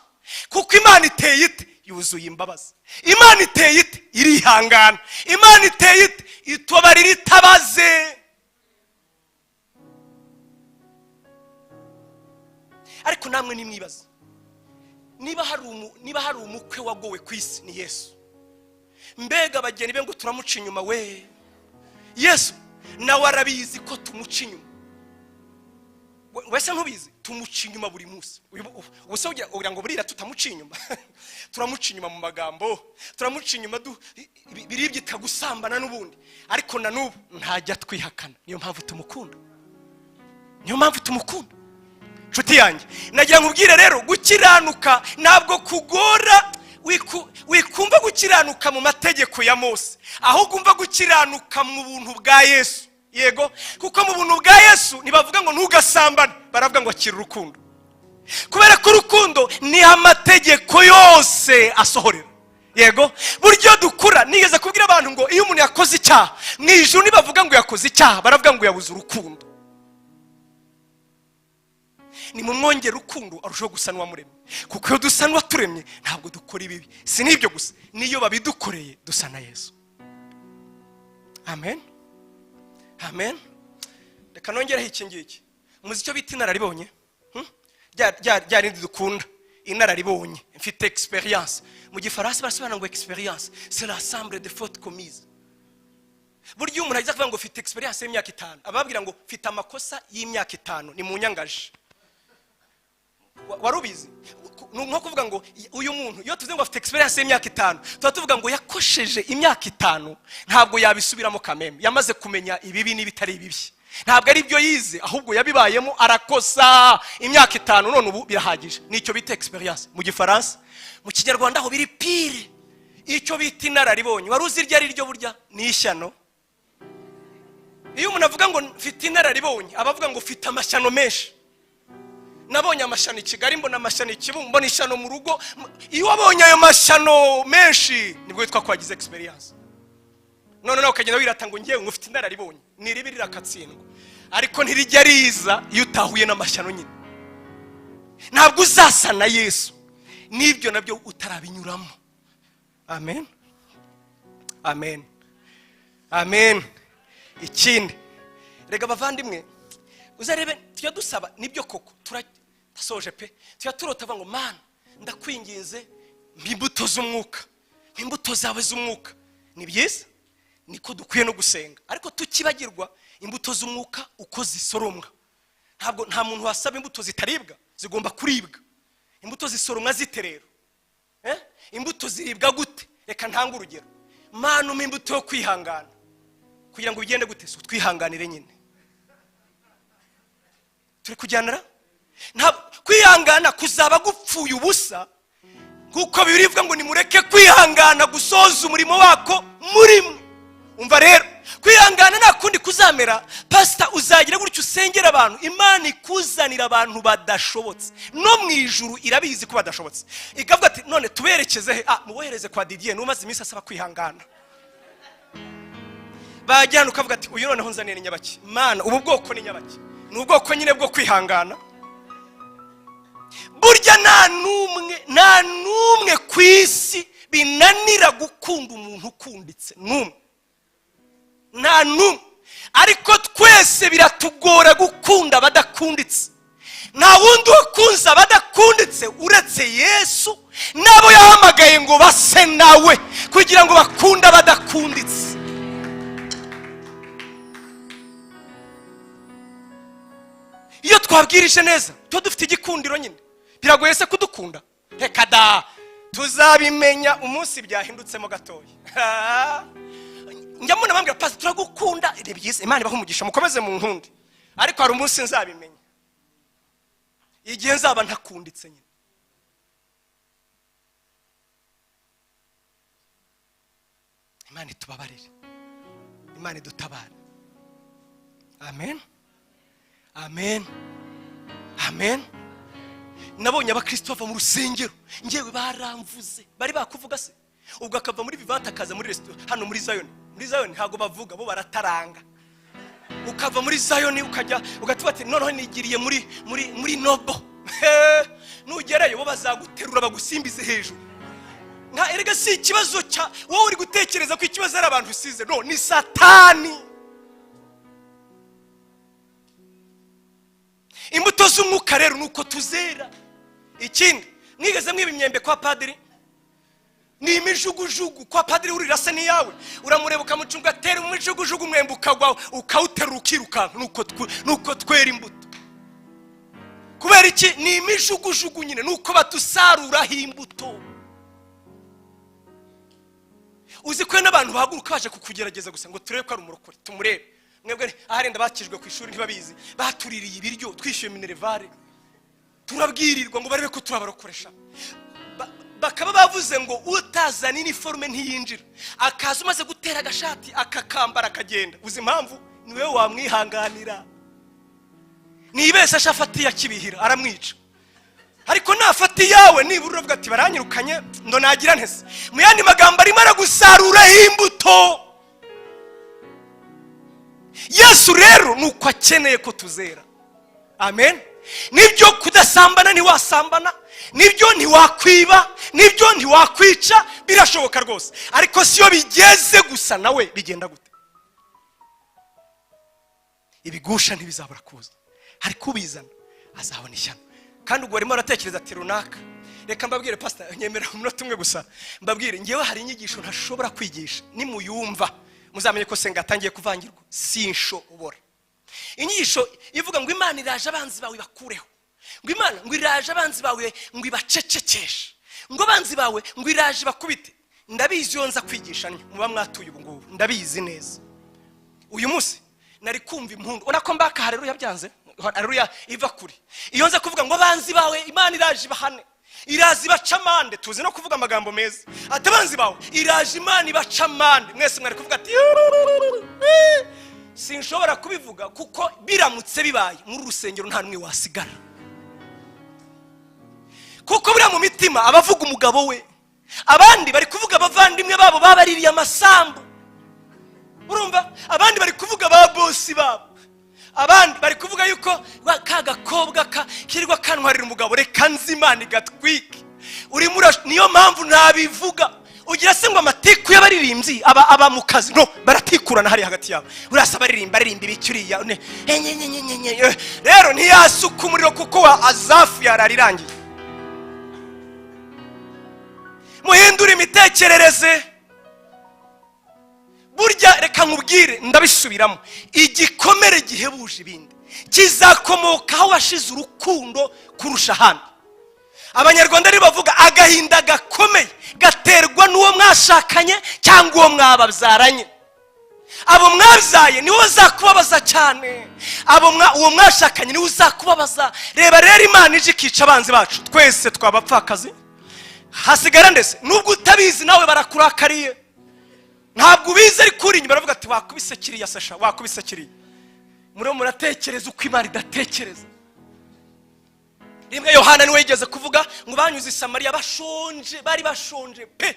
Kuko Imana iteye ite? Yuzuye imbabazi. Imana iteye ite? Irihangana. Imana iteye ite? Itubabarira itabaze. Ariko namwe nimwibaza, niba hari umukwe wagowe ku isi, ni Yesu. Mbega abageni be ngo turamuca inyuma we! Yesu nawe arabizi ko tumuca inyuma. Wese ntubizi? Tumuca inyuma buri munsi. Ubu se ugira ngo burira tutamuca inyuma? Turamuca inyuma mu magambo, turamuca inyuma biribyita gusambana n'ubundi. Ariko na n'ubu ntajya twihakana. Niyo mpamvu tumukunda, niyo mpamvu tumukunda. Nshuti yanjye, nagira ngo ubwire rero, gukiranuka ntabwo kugora. Wikumva gukiranuka mu mategeko ya Mose, ahubwo umva gukiranuka mu buntu bwa Yesu. Yego, kuko mu buntu bwa Yesu ntibavuga ngo ntugasambane, baravuga ngo akira urukundo, kubera ko urukundo niho amategeko yose asohorera. Yego, buryo dukura, nigeze kubwira abantu ngo iyo umuntu yakoze icyaha, mu ijuru ntibavuga ngo yakoze icyaha, baravuga ngo yabuze urukundo. Ni mu mwongera urukundo, arushaho gusa n'uwamuremye. Kuko iyo dusa n'uwaturemye, ntabwo dukora ibibi. Si n'ibyo gusa, n'iyo babidukoreye dusa na Yesu. Amen, amen. Reka nongereho iki ngiki. Muzi icyo bita inararibonye? Rya rindi dukunda, inararibonye, mfite experience. Mu Gifaransa barasobanura ngo experience, c'est l'ensemble de fautes commises. Burya iyo umuntu ajya kuvuga ngo mfite experience y'imyaka 5, ababwira ngo mfite amakosa y'imyaka 5, ni mu nyangaje. Wari ubizi? Ni nko kuvuga ngo uyu muntu, iyo tuvuze ngo afite experience y'imyaka 5, tuba tuvuga ngo yakosheje imyaka 5, ntabwo yabisubiramo kameme. Yamaze kumenya ibibi n'ibitari ibibi. Ntabwo ari ibyo yize, ahubwo yabibayemo, arakosa imyaka 5, none ubu birahagije. Nicyo bita experience mu Gifaransa. Mu Kinyarwanda aho biri pire, icyo bita inararibonye, wari uzi iryo ari ryo? Burya ni ishyano. Iyo umuntu avuga ngo mfite inararibonye, aba avuga ngo ufite amashyano menshi. Nabonye amashyano i Kigali, mbona amashyano i Kibungo, mbona ishyano mu rugo. Iyo wabonye ayo mashyano menshi, nibwo witwa ko wagize experience. None nawe ukagenda wirata ngo ngewe ngo ufite inararibonye. Ni ribi, rirakatsindwa, ariko ntirijya riza iyo utahuye n'amashyano nyine. Ntabwo uzasa na Yesu n'ibyo nabyo utarabinyuramo. Amen, amen, amen. Ikindi rega bavandimwe, uzarebe tujya dusaba, nibyo koko, turasoje pe, tujya turota ngo: "Mana, ndakwinginze, mpa imbuto z'umwuka, mpa imbuto zawe z'umwuka." Ni byiza, niko dukwiye no gusenga, ariko tukibagirwa imbuto z'umwuka uko zisoromwa. Ntabwo nta muntu wasaba imbuto zitaribwa, zigomba kuribwa. Imbuto zisoromwa zite rero? Imbuto ziribwa gute? Reka ntange urugero. Mana, umpa imbuto yo kwihangana kugira ngo bigende gute? Si utwihanganire nyine, turi kujyanira. Kwihangana kuzaba gupfuye ubusa, kuko Bibiliya ivuga ngo nimureke kwihangana gusoza umurimo wako muri mwe. Umva rero, kwihangana nta kundi kuzamera. Pasita, uzagira gutyo usengera abantu, Imana ikuzanira abantu badashobotse. No mu ijuru irabizi ko badashobotse, ikavuga ati: "None tuberekeze he? Ah, mubohereze kwa Didier, n'umaze iminsi asaba kwihangana." Bajyana, ukavuga ati: "Uyu noneho nzaniye ni nyabaki? Mana, ubu bwoko ni nyabaki?" Ni ubwoko nyine bwo kwihangana. Burya nta n'umwe, nta n'umwe ku isi binanira gukunda umuntu ukunditse, n'umwe, nta n'umwe. Ariko twese biratugora gukunda abadakunditse. Nta wundi wakunze abadakunditse uretse Yesu n'abo yahamagaye ngo base nawe kugira ngo bakunde abadakunditse. Iyo twabwirije neza, tuba dufite igikundiro nyine. Biragoye se kudukunda? Reka da, tuzabimenya umunsi byahindutsemo gatoya. Njya mbona bambwira: "Pasi, turagukunda." Ni byiza, Imana ibaha umugisha, mukomeze mu nkundi. Ariko hari umunsi nzabimenya, igihe nzaba ntakunditse nyine. Imana itubabarire, Imana idutabare. Amen, amen, amen. Nabonye abakristo bava mu rusengero, ngewe baramvuze. Bari bakuvuga se? Ubwo akava muri Vivante akaza muri resitora hano muri Zayoni. Muri Zayoni ntabwo bavuga, bo barataranga. Ukava muri Zayoni ukajya ugatuba ati: "Noneho nigiriye muri Nobo." Nugerayo bo bazaguterura bagusimbize hejuru. Nka erega si ikibazo cya wowe uri gutekereza ko ikibazo ari abantu usize. No, ni Satani. Imbuto z'umwuka rero ni uko tuzera. Ikindi, mwigeze mwiba imyembe kwa padiri? Ni imijugujugu kwa padiri. Urira se n'iyawe, uramureba ukamucunga, atera umujugujugu, umwembe ukagwa, ukawuterura, ukirukanka. Nuko twera imbuto. Kubera iki? Ni imijugujugu nyine, nuko badusaruraho imbuto. Uzi ko n'abantu bahaguruka baje kukugerageza gusa ngo turebe ko ari umurokore, tumurebe. Mwebwe aharenda bakijwe ku ishuri ntibabizi, batuririye ibiryo, twishyuye minerivare, turabwirirwa ngo barebe ko turabarokoresha. Bakaba bavuze ngo utazana iniforume ntiyinjira. Akaza umaze gutera agashati, akakambara, akagenda. Uzi impamvu? Ni wowe wamwihanganira. Nibese ashafatiye akibihira aramwica, ariko nafata iyawe nibura uravuga ati: "Baranyirukanye, ndo nagira ntese?" Mu yandi magambo, arimo aragusaruraho imbuto. Yesu rero ni uko akeneye ko tuzera. Amen. Nibyo, kudasambana ntiwasambana, nibyo ntiwakwiba, nibyo ntiwakwica, birashoboka rwose. Ariko siyo bigeze gusa nawe bigenda gute? Ibigusha ntibizabura kuza, ariko ubizana azabona ishyano. Kandi ubwo barimo baratekereza ati runaka. Reka mbabwire, pasita, nyemera umunota umwe gusa mbabwire. Ngewe hari inyigisho ntashobora kwigisha, nimuyumva muzamenye ko senga atangiye kuvangirwa. Sinshobora inyigisho ivuga ngo Imana iraje abanzi bawe ibakureho, ngo Imana ngo iraje abanzi bawe ngo ibacecekeshe, ngo abanzi bawe ngo iraje ibakubite. Ndabizi, iyo nza kwigisha muba mwatuye ubu ngubu, ndabizi neza uyu munsi nari kumva impundu. Ubona ko mbaka hareruya byanze, hareruya iva kure. Iyo nza kuvuga ngo abanzi bawe Imana iraje ibahane, iraza ibaca amande, tuzi no kuvuga amagambo meza, ati abanzi bawe iraje Imana ibaca amande, mwese mwari kuvuga ati. Sinshobora kubivuga, kuko biramutse bibaye muri rusengero nta n'umwe wasigara, kuko buriya mu mitima abavuga umugabo we, abandi bari kuvuga abavandimwe babo babaririye amasambu, urumva, abandi bari kuvuga ba bosi babo, abandi bari kuvuga yuko ka gakobwa kirirwa kantwarira umugabo, reka nzi Imana igatwike. Urimo, niyo mpamvu ntabivuga. Ugira se ngo amatiku y'abaririmbyi aba mu kazi? No baratikurana hariya hagati yabo. Urasa baririmba, aririmba ibiki uriya? Rero ntiyasuka umuriro kuko wa azafu yararirangiye. Muhindure imitekerereze. Burya reka nkubwire, ndabisubiramo, igikomere gihebuje ibindi kizakomoka aho washize urukundo kurusha ahandi. Abanyarwanda rero bavuga agahinda gakomeye. Gaterwa n'uwo mwashakanye cyangwa uwo mwababyaranye. Abo mwabyaye nibo bazakubabaza cyane, uwo mwashakanye niwe uzakubabaza. Reba rero, Imana ije ikica abanzi bacu twese, twabapfakazi hasigara. Ndetse nubwo utabizi, nawe barakurakariye. Ntabwo ubizi, ariko uri inyuma baravuga ati: "Wakubise kiriya sasha, wakubise kiriya." Muriho muratekereza uko Imana idatekereza. Rimwe Yohana niwe yigeze kuvuga ngo banyuze i Samariya bashonje, bari bashonje pe.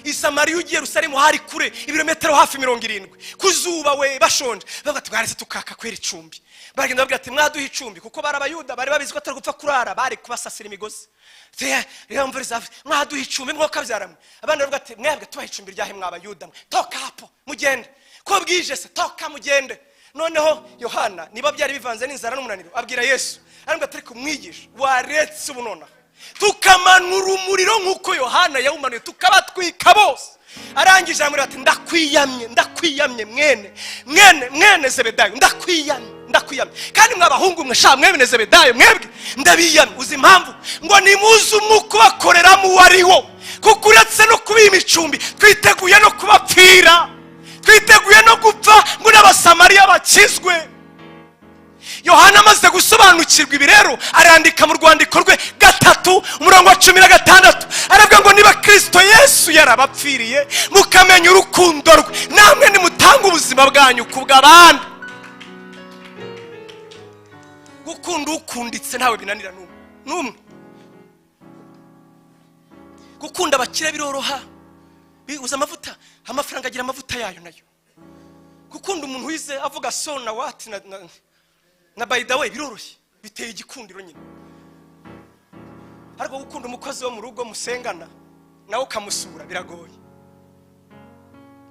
I Samariya ugiye Yerusalemu hari kure, ibirometero hafi 70 ku zuba we. Bashonje, bavuga ati: "Mwaretse tukaka kwera icumbi." Baragenda babwira ati: "Mwaduha icumbi?" Kuko bari Abayuda, bari babizi ko atari gupfa kurara, bari kubasasira imigozi. Reba mvura izavuze: "Mwaduha icumbi, mwokabyaramwe?" Abandi baravuga ati: "Mwebwe tubaha icumbi ryahe mwabayuda mwe? Toka hapo, mugende. Ko bwije se? Toka mugende." Noneho Yohana, niba byari bivanze n'inzara n'umunaniro, abwira Yesu, aramubwira ati: "Ariko mwigisha, waretse ubu nonaha tukamanura umuriro nk'uko Yohana yawumanuye, tukabatwika bose?" Arangije aramubwira ati: "Ndakwiyamye, ndakwiyamye, mwene Zebedayo, ndakwiyamye, ndakwiyamye. Kandi mwabahungu mwe sha, mwene Zebedayo, mwebwe ndabiyamye. Uzi impamvu? Ngo nimuze umwuka ubakoreramo uwo ari wo, kuko uretse no kubiha imicumbi, twiteguye no kubapfira, twiteguye no gupfa ngo n'Abasamariya bakizwe." Yohana amaze gusobanukirwa ibi rero, arandika mu rwandiko rwe 3, umurongo wa 16, aravuga ngo: "Niba Kirisito Yesu yarabapfiriye, mukamenya urukundo rwe, namwe nimutanga ubuzima bwanyu ku bw'abandi." Gukunda ukunditse ntawe binanira n'umwe n'umwe. Gukunda abakire biroroha, uza amavuta, amafaranga agira amavuta yayo nayo. Gukunda umuntu wize avuga so na what na by the way biroroshye, biteye igikundiro nyine. Ariko gukunda umukozi wo mu rugo musengana nawe ukamusura biragoye.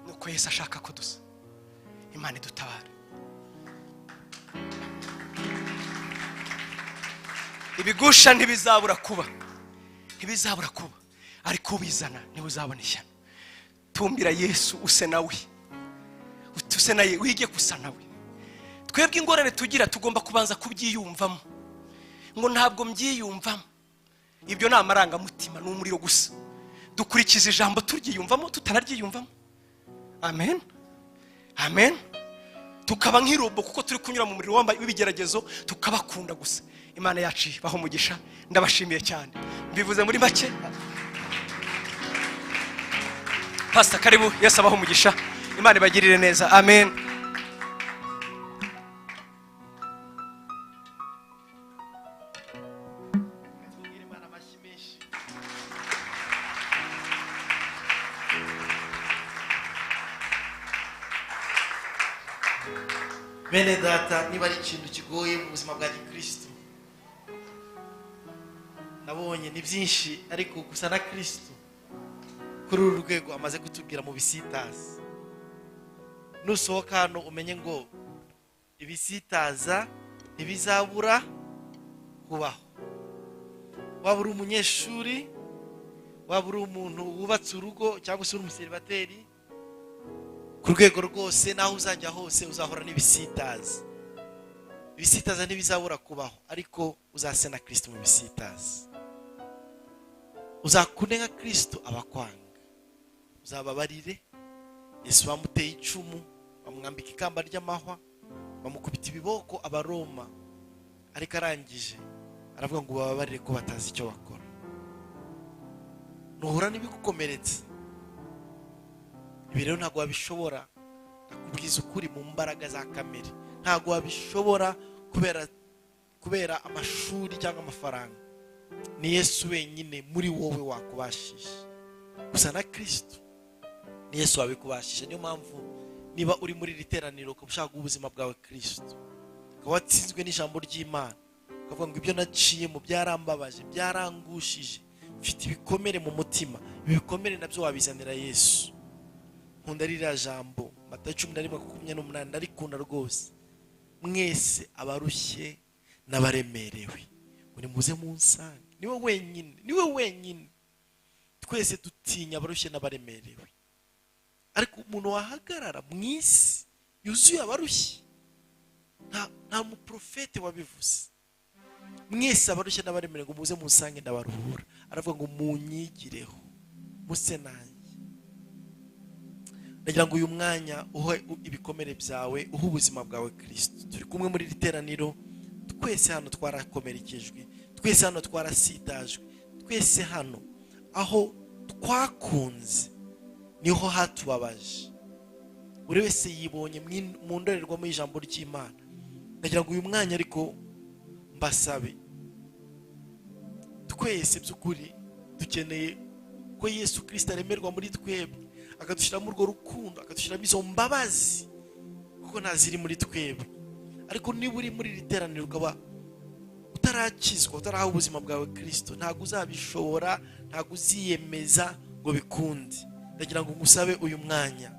Nuko Yesu ashaka ko dusa. Imana idutabara. Ibigusha ntibizabura kuba, ntibizabura kuba, ariko ubizana niwe uzabona ishyano. Tumbira Yesu, use nawe, use nawe, wige gusa nawe. Twebwe ingorane tugira, tugomba kubanza kubyiyumvamo. Ngo ntabwo mbyiyumvamo, ibyo ni amarangamutima, ni umuriro gusa. Dukurikiza ijambo turyiyumvamo, tutanaryiyumvamo. Amen, amen. Tukaba nk'irobo kuko turi kunyura mu muriro w'ibigeragezo, tukabakunda gusa. Imana yacu ibahe umugisha. Ndabashimiye cyane, mbivuze muri make. Pasita, karibu. Yesu abahe umugisha, Imana ibagirire neza. Amen. Tubwire Imana amashyi menshi. Bene data, niba ari ikintu kigoye mu buzima bwa gikristo nabonye ni byinshi, ariko gusa na Kristo kuri uru rwego amaze kutubwira mu bisitaza. Nusohoka hano umenye ngo ibisitaza ntibizabura kubaho. Waba uri umunyeshuri, waba uri umuntu wubatse urugo, cyangwa se uri umuseribateri, ku rwego rwose n'aho uzajya hose uzahora n'ibisitaza. Ibisitaza ntibizabura kubaho, ariko uzase na Kristo mu bisitaza. Uzakunde nka Kristo abakwanga, uzababarire. Yesu bamuteye icumu, bamwambika ikamba ry'amahwa, bamukubita ibiboko Abaroma, ariko arangije aravuga ngo: "Bababarire ko batazi icyo bakora." Nuhura n'ibigukomeretse, ibi rero ntabwo wabishobora, ndakubwiza ukuri, mu mbaraga za kamere ntabwo wabishobora, kubera amashuri cyangwa amafaranga. Ni Yesu wenyine muri wowe wakubashisha gusa na Kristo. Ni Yesu wabikubashisha. Niyo mpamvu niba uri muri iri teraniro ukaba ushaka guha ubuzima bwawe Kristo, ukaba watsinzwe n'ijambo ry'Imana, ukavuga ngo: "Ibyo naciyemo byarambabaje, byarangushije, mfite ibikomere mu mutima," ibi bikomere nabyo wabizanira Yesu. Nkunda ririya jambo, Matayo 11:28, ndarikunda rwose: "Mwese abarushye n'abaremerewe, ngo nimuze munsange." Niwe wenyine, niwe wenyine. Twese dutinya abarushye n'abaremerewe, ariko umuntu wahagarara mu isi yuzuye abarushye, nta muprofete wabivuze: "Mwese abarushye n'abaremerewe, ngo muze munsange, ndabaruhura." Aravuga ngo: "Munyigireho." Muse nanjye. Ndagira ngo uyu mwanya uhe ibikomere byawe, uhe ubuzima bwawe Kirisito. Turi kumwe muri iri teraniro, twese hano twarakomerekejwe, twese hano twarasitajwe, twese hano aho twakunze niho hatubabaje. Buri wese yibonye mu ndorerwamo y'ijambo ry'Imana. Ndagira ngo uyu mwanya ariko mbasabe twese, by'ukuri dukeneye ko Yesu Kirisito aremerwa muri twebwe, akadushyiramo urwo rukundo, akadushyiramo izo mbabazi, kuko ntaziri muri twebwe. Ariko niba uri muri iri teraniro ukaba utarakizwa, utaraha ubuzima bwawe Kirisito, ntabwo uzabishobora, ntabwo uziyemeza ngo bikunde. Ndagira ngo ngusabe uyu mwanya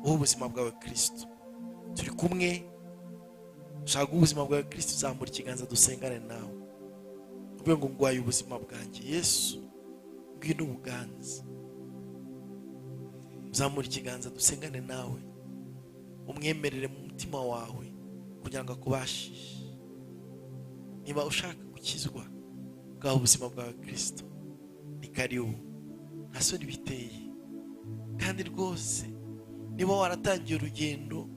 uhe ubuzima bwawe Kirisito. Turi kumwe, ushaka ubuzima bwawe Kirisito, uzamura ikiganza dusengane nawe, uvuge ngo: "Ngwaye ubuzima bwanjye Yesu, ngwino ubuganze." Uzamura ikiganza dusengane nawe, umwemerere mu mutima wawe kugira ngo akubashishe. Niba ushaka gukizwa, bwaha ubuzima bwawe Kirisito, ni karibu, nta soni biteye. Kandi rwose niba waratangiye urugendo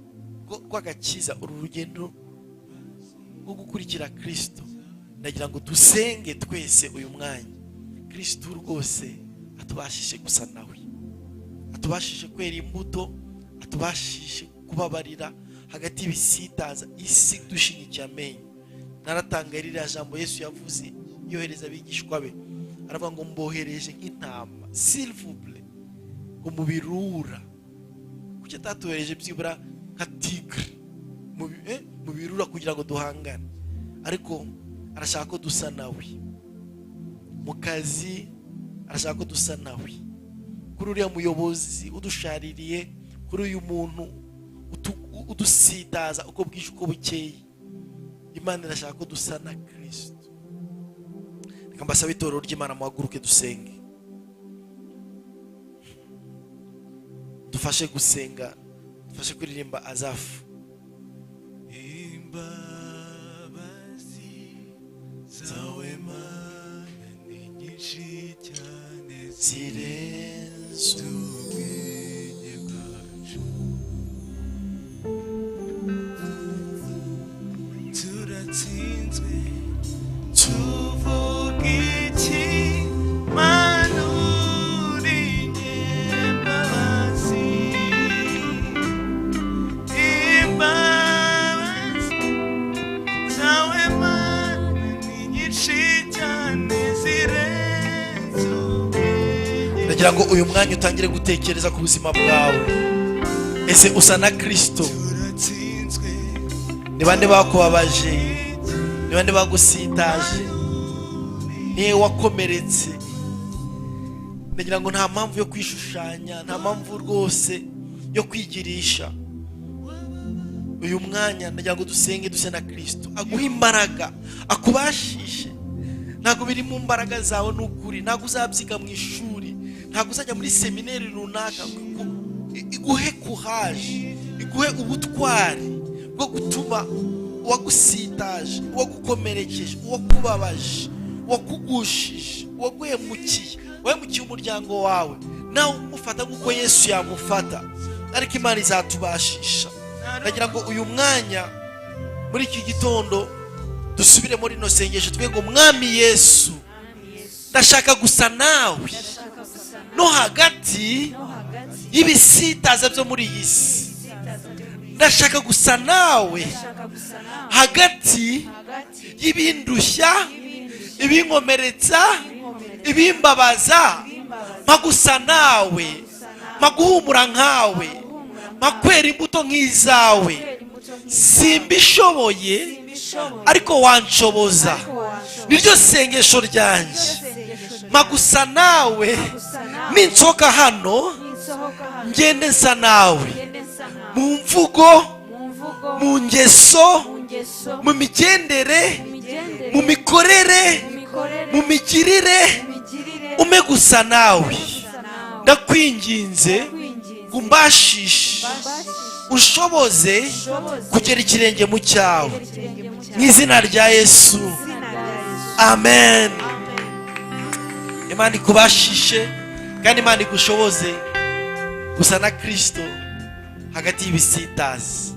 rw'agakiza, uru rugendo rwo gukurikira Kirisito, ndagira ngo dusenge twese uyu mwanya, Kirisito rwose atubashishe gusa nawe, atubashishe kwera imbuto, atubashishe kubabarira hagati y'ibisitaza isi dushinyikiye amenyo. Naratanga ririya jambo Yesu yavuze yohereza abigishwa be, aravuga ngo: "Mbohereje nk'intama, s'il vous plaît, ngo mubirura." Kuki atatuhereje byibura nka tigre mu birura kugira ngo duhangane? Ariko arashaka ko dusa nawe mu kazi, arashaka ko dusa nawe kuri uriya muyobozi udushaririye, kuri uyu muntu udusitaza uko bwije uko bukeye. Imana irashaka ko dusa na Kirisito. Reka mbasabe, itorero ry'Imana, muhaguruke dusenge. Dufashe gusenga, dufashe kuririmba Azafu. Imbabazi zawe Mana ni nyinshi cyane, zirenze ubwenge bwacu. Turatsinzwe, tuvuga iki? Mana, uri nyembabazi. Imbabazi zawe Mana ni nyinshi cyane, zirenze ubwenge. Ndagira ngo uyu mwanya utangire gutekereza ku buzima bwawe. Ese usa na Kirisito? Turatsinzwe. Ni bande bakubabaje? Ni bande bagusitaje? Niwe wakomeretse? Ndagira ngo nta mpamvu yo kwishushanya, nta mpamvu rwose yo kwigirisha. Uyu mwanya ndagira ngo dusenge duse na Kirisito, aguhe imbaraga, akubashishe. Ntabwo biri mu mbaraga zawe, ni ukuri. Ntabwo uzabyiga mu ishuri, ntabwo uzajya muri seminari runaka ngo iguhe courage, iguhe ubutwari bwo gutuma uwagusitaje, uwagukomerekeje, uwakubabaje, uwakugushije, uwaguhemukiye, wahemukiye umuryango wawe, nawe umufata nk'uko Yesu yamufata. Ariko Imana izatubashisha. Ndagira ngo uyu mwanya, muri iki gitondo, dusubire muri rino sengesho twe ngo: "Mwami Yesu, ndashaka gusa nawe no hagati y'ibisitaza byo muri iyi si. Ndashaka gusa nawe hagati y'ibindushya, ibinkomeretsa, ibimbabaza. Mpa gusa nawe, mpa guhumura nkawe, mpa kwera imbuto nk'izawe. Simbishoboye, ariko wanshoboza. Niryo sengesho ryanjye. Mpa gusa nawe. Ninsohoka hano, ngende nsa nawe mu mvugo, mu ngeso, mu migendere, mu mikorere, mu migirire. Umpe gusa nawe. Ndakwinginze ngo umbashishe, ushoboze kugera ikirenge mu cyawe, mu izina rya Yesu, amen." Imana ikubashishe. Kandi Imana igushoboze gusa na Kirisito hagati y'ibisitazi.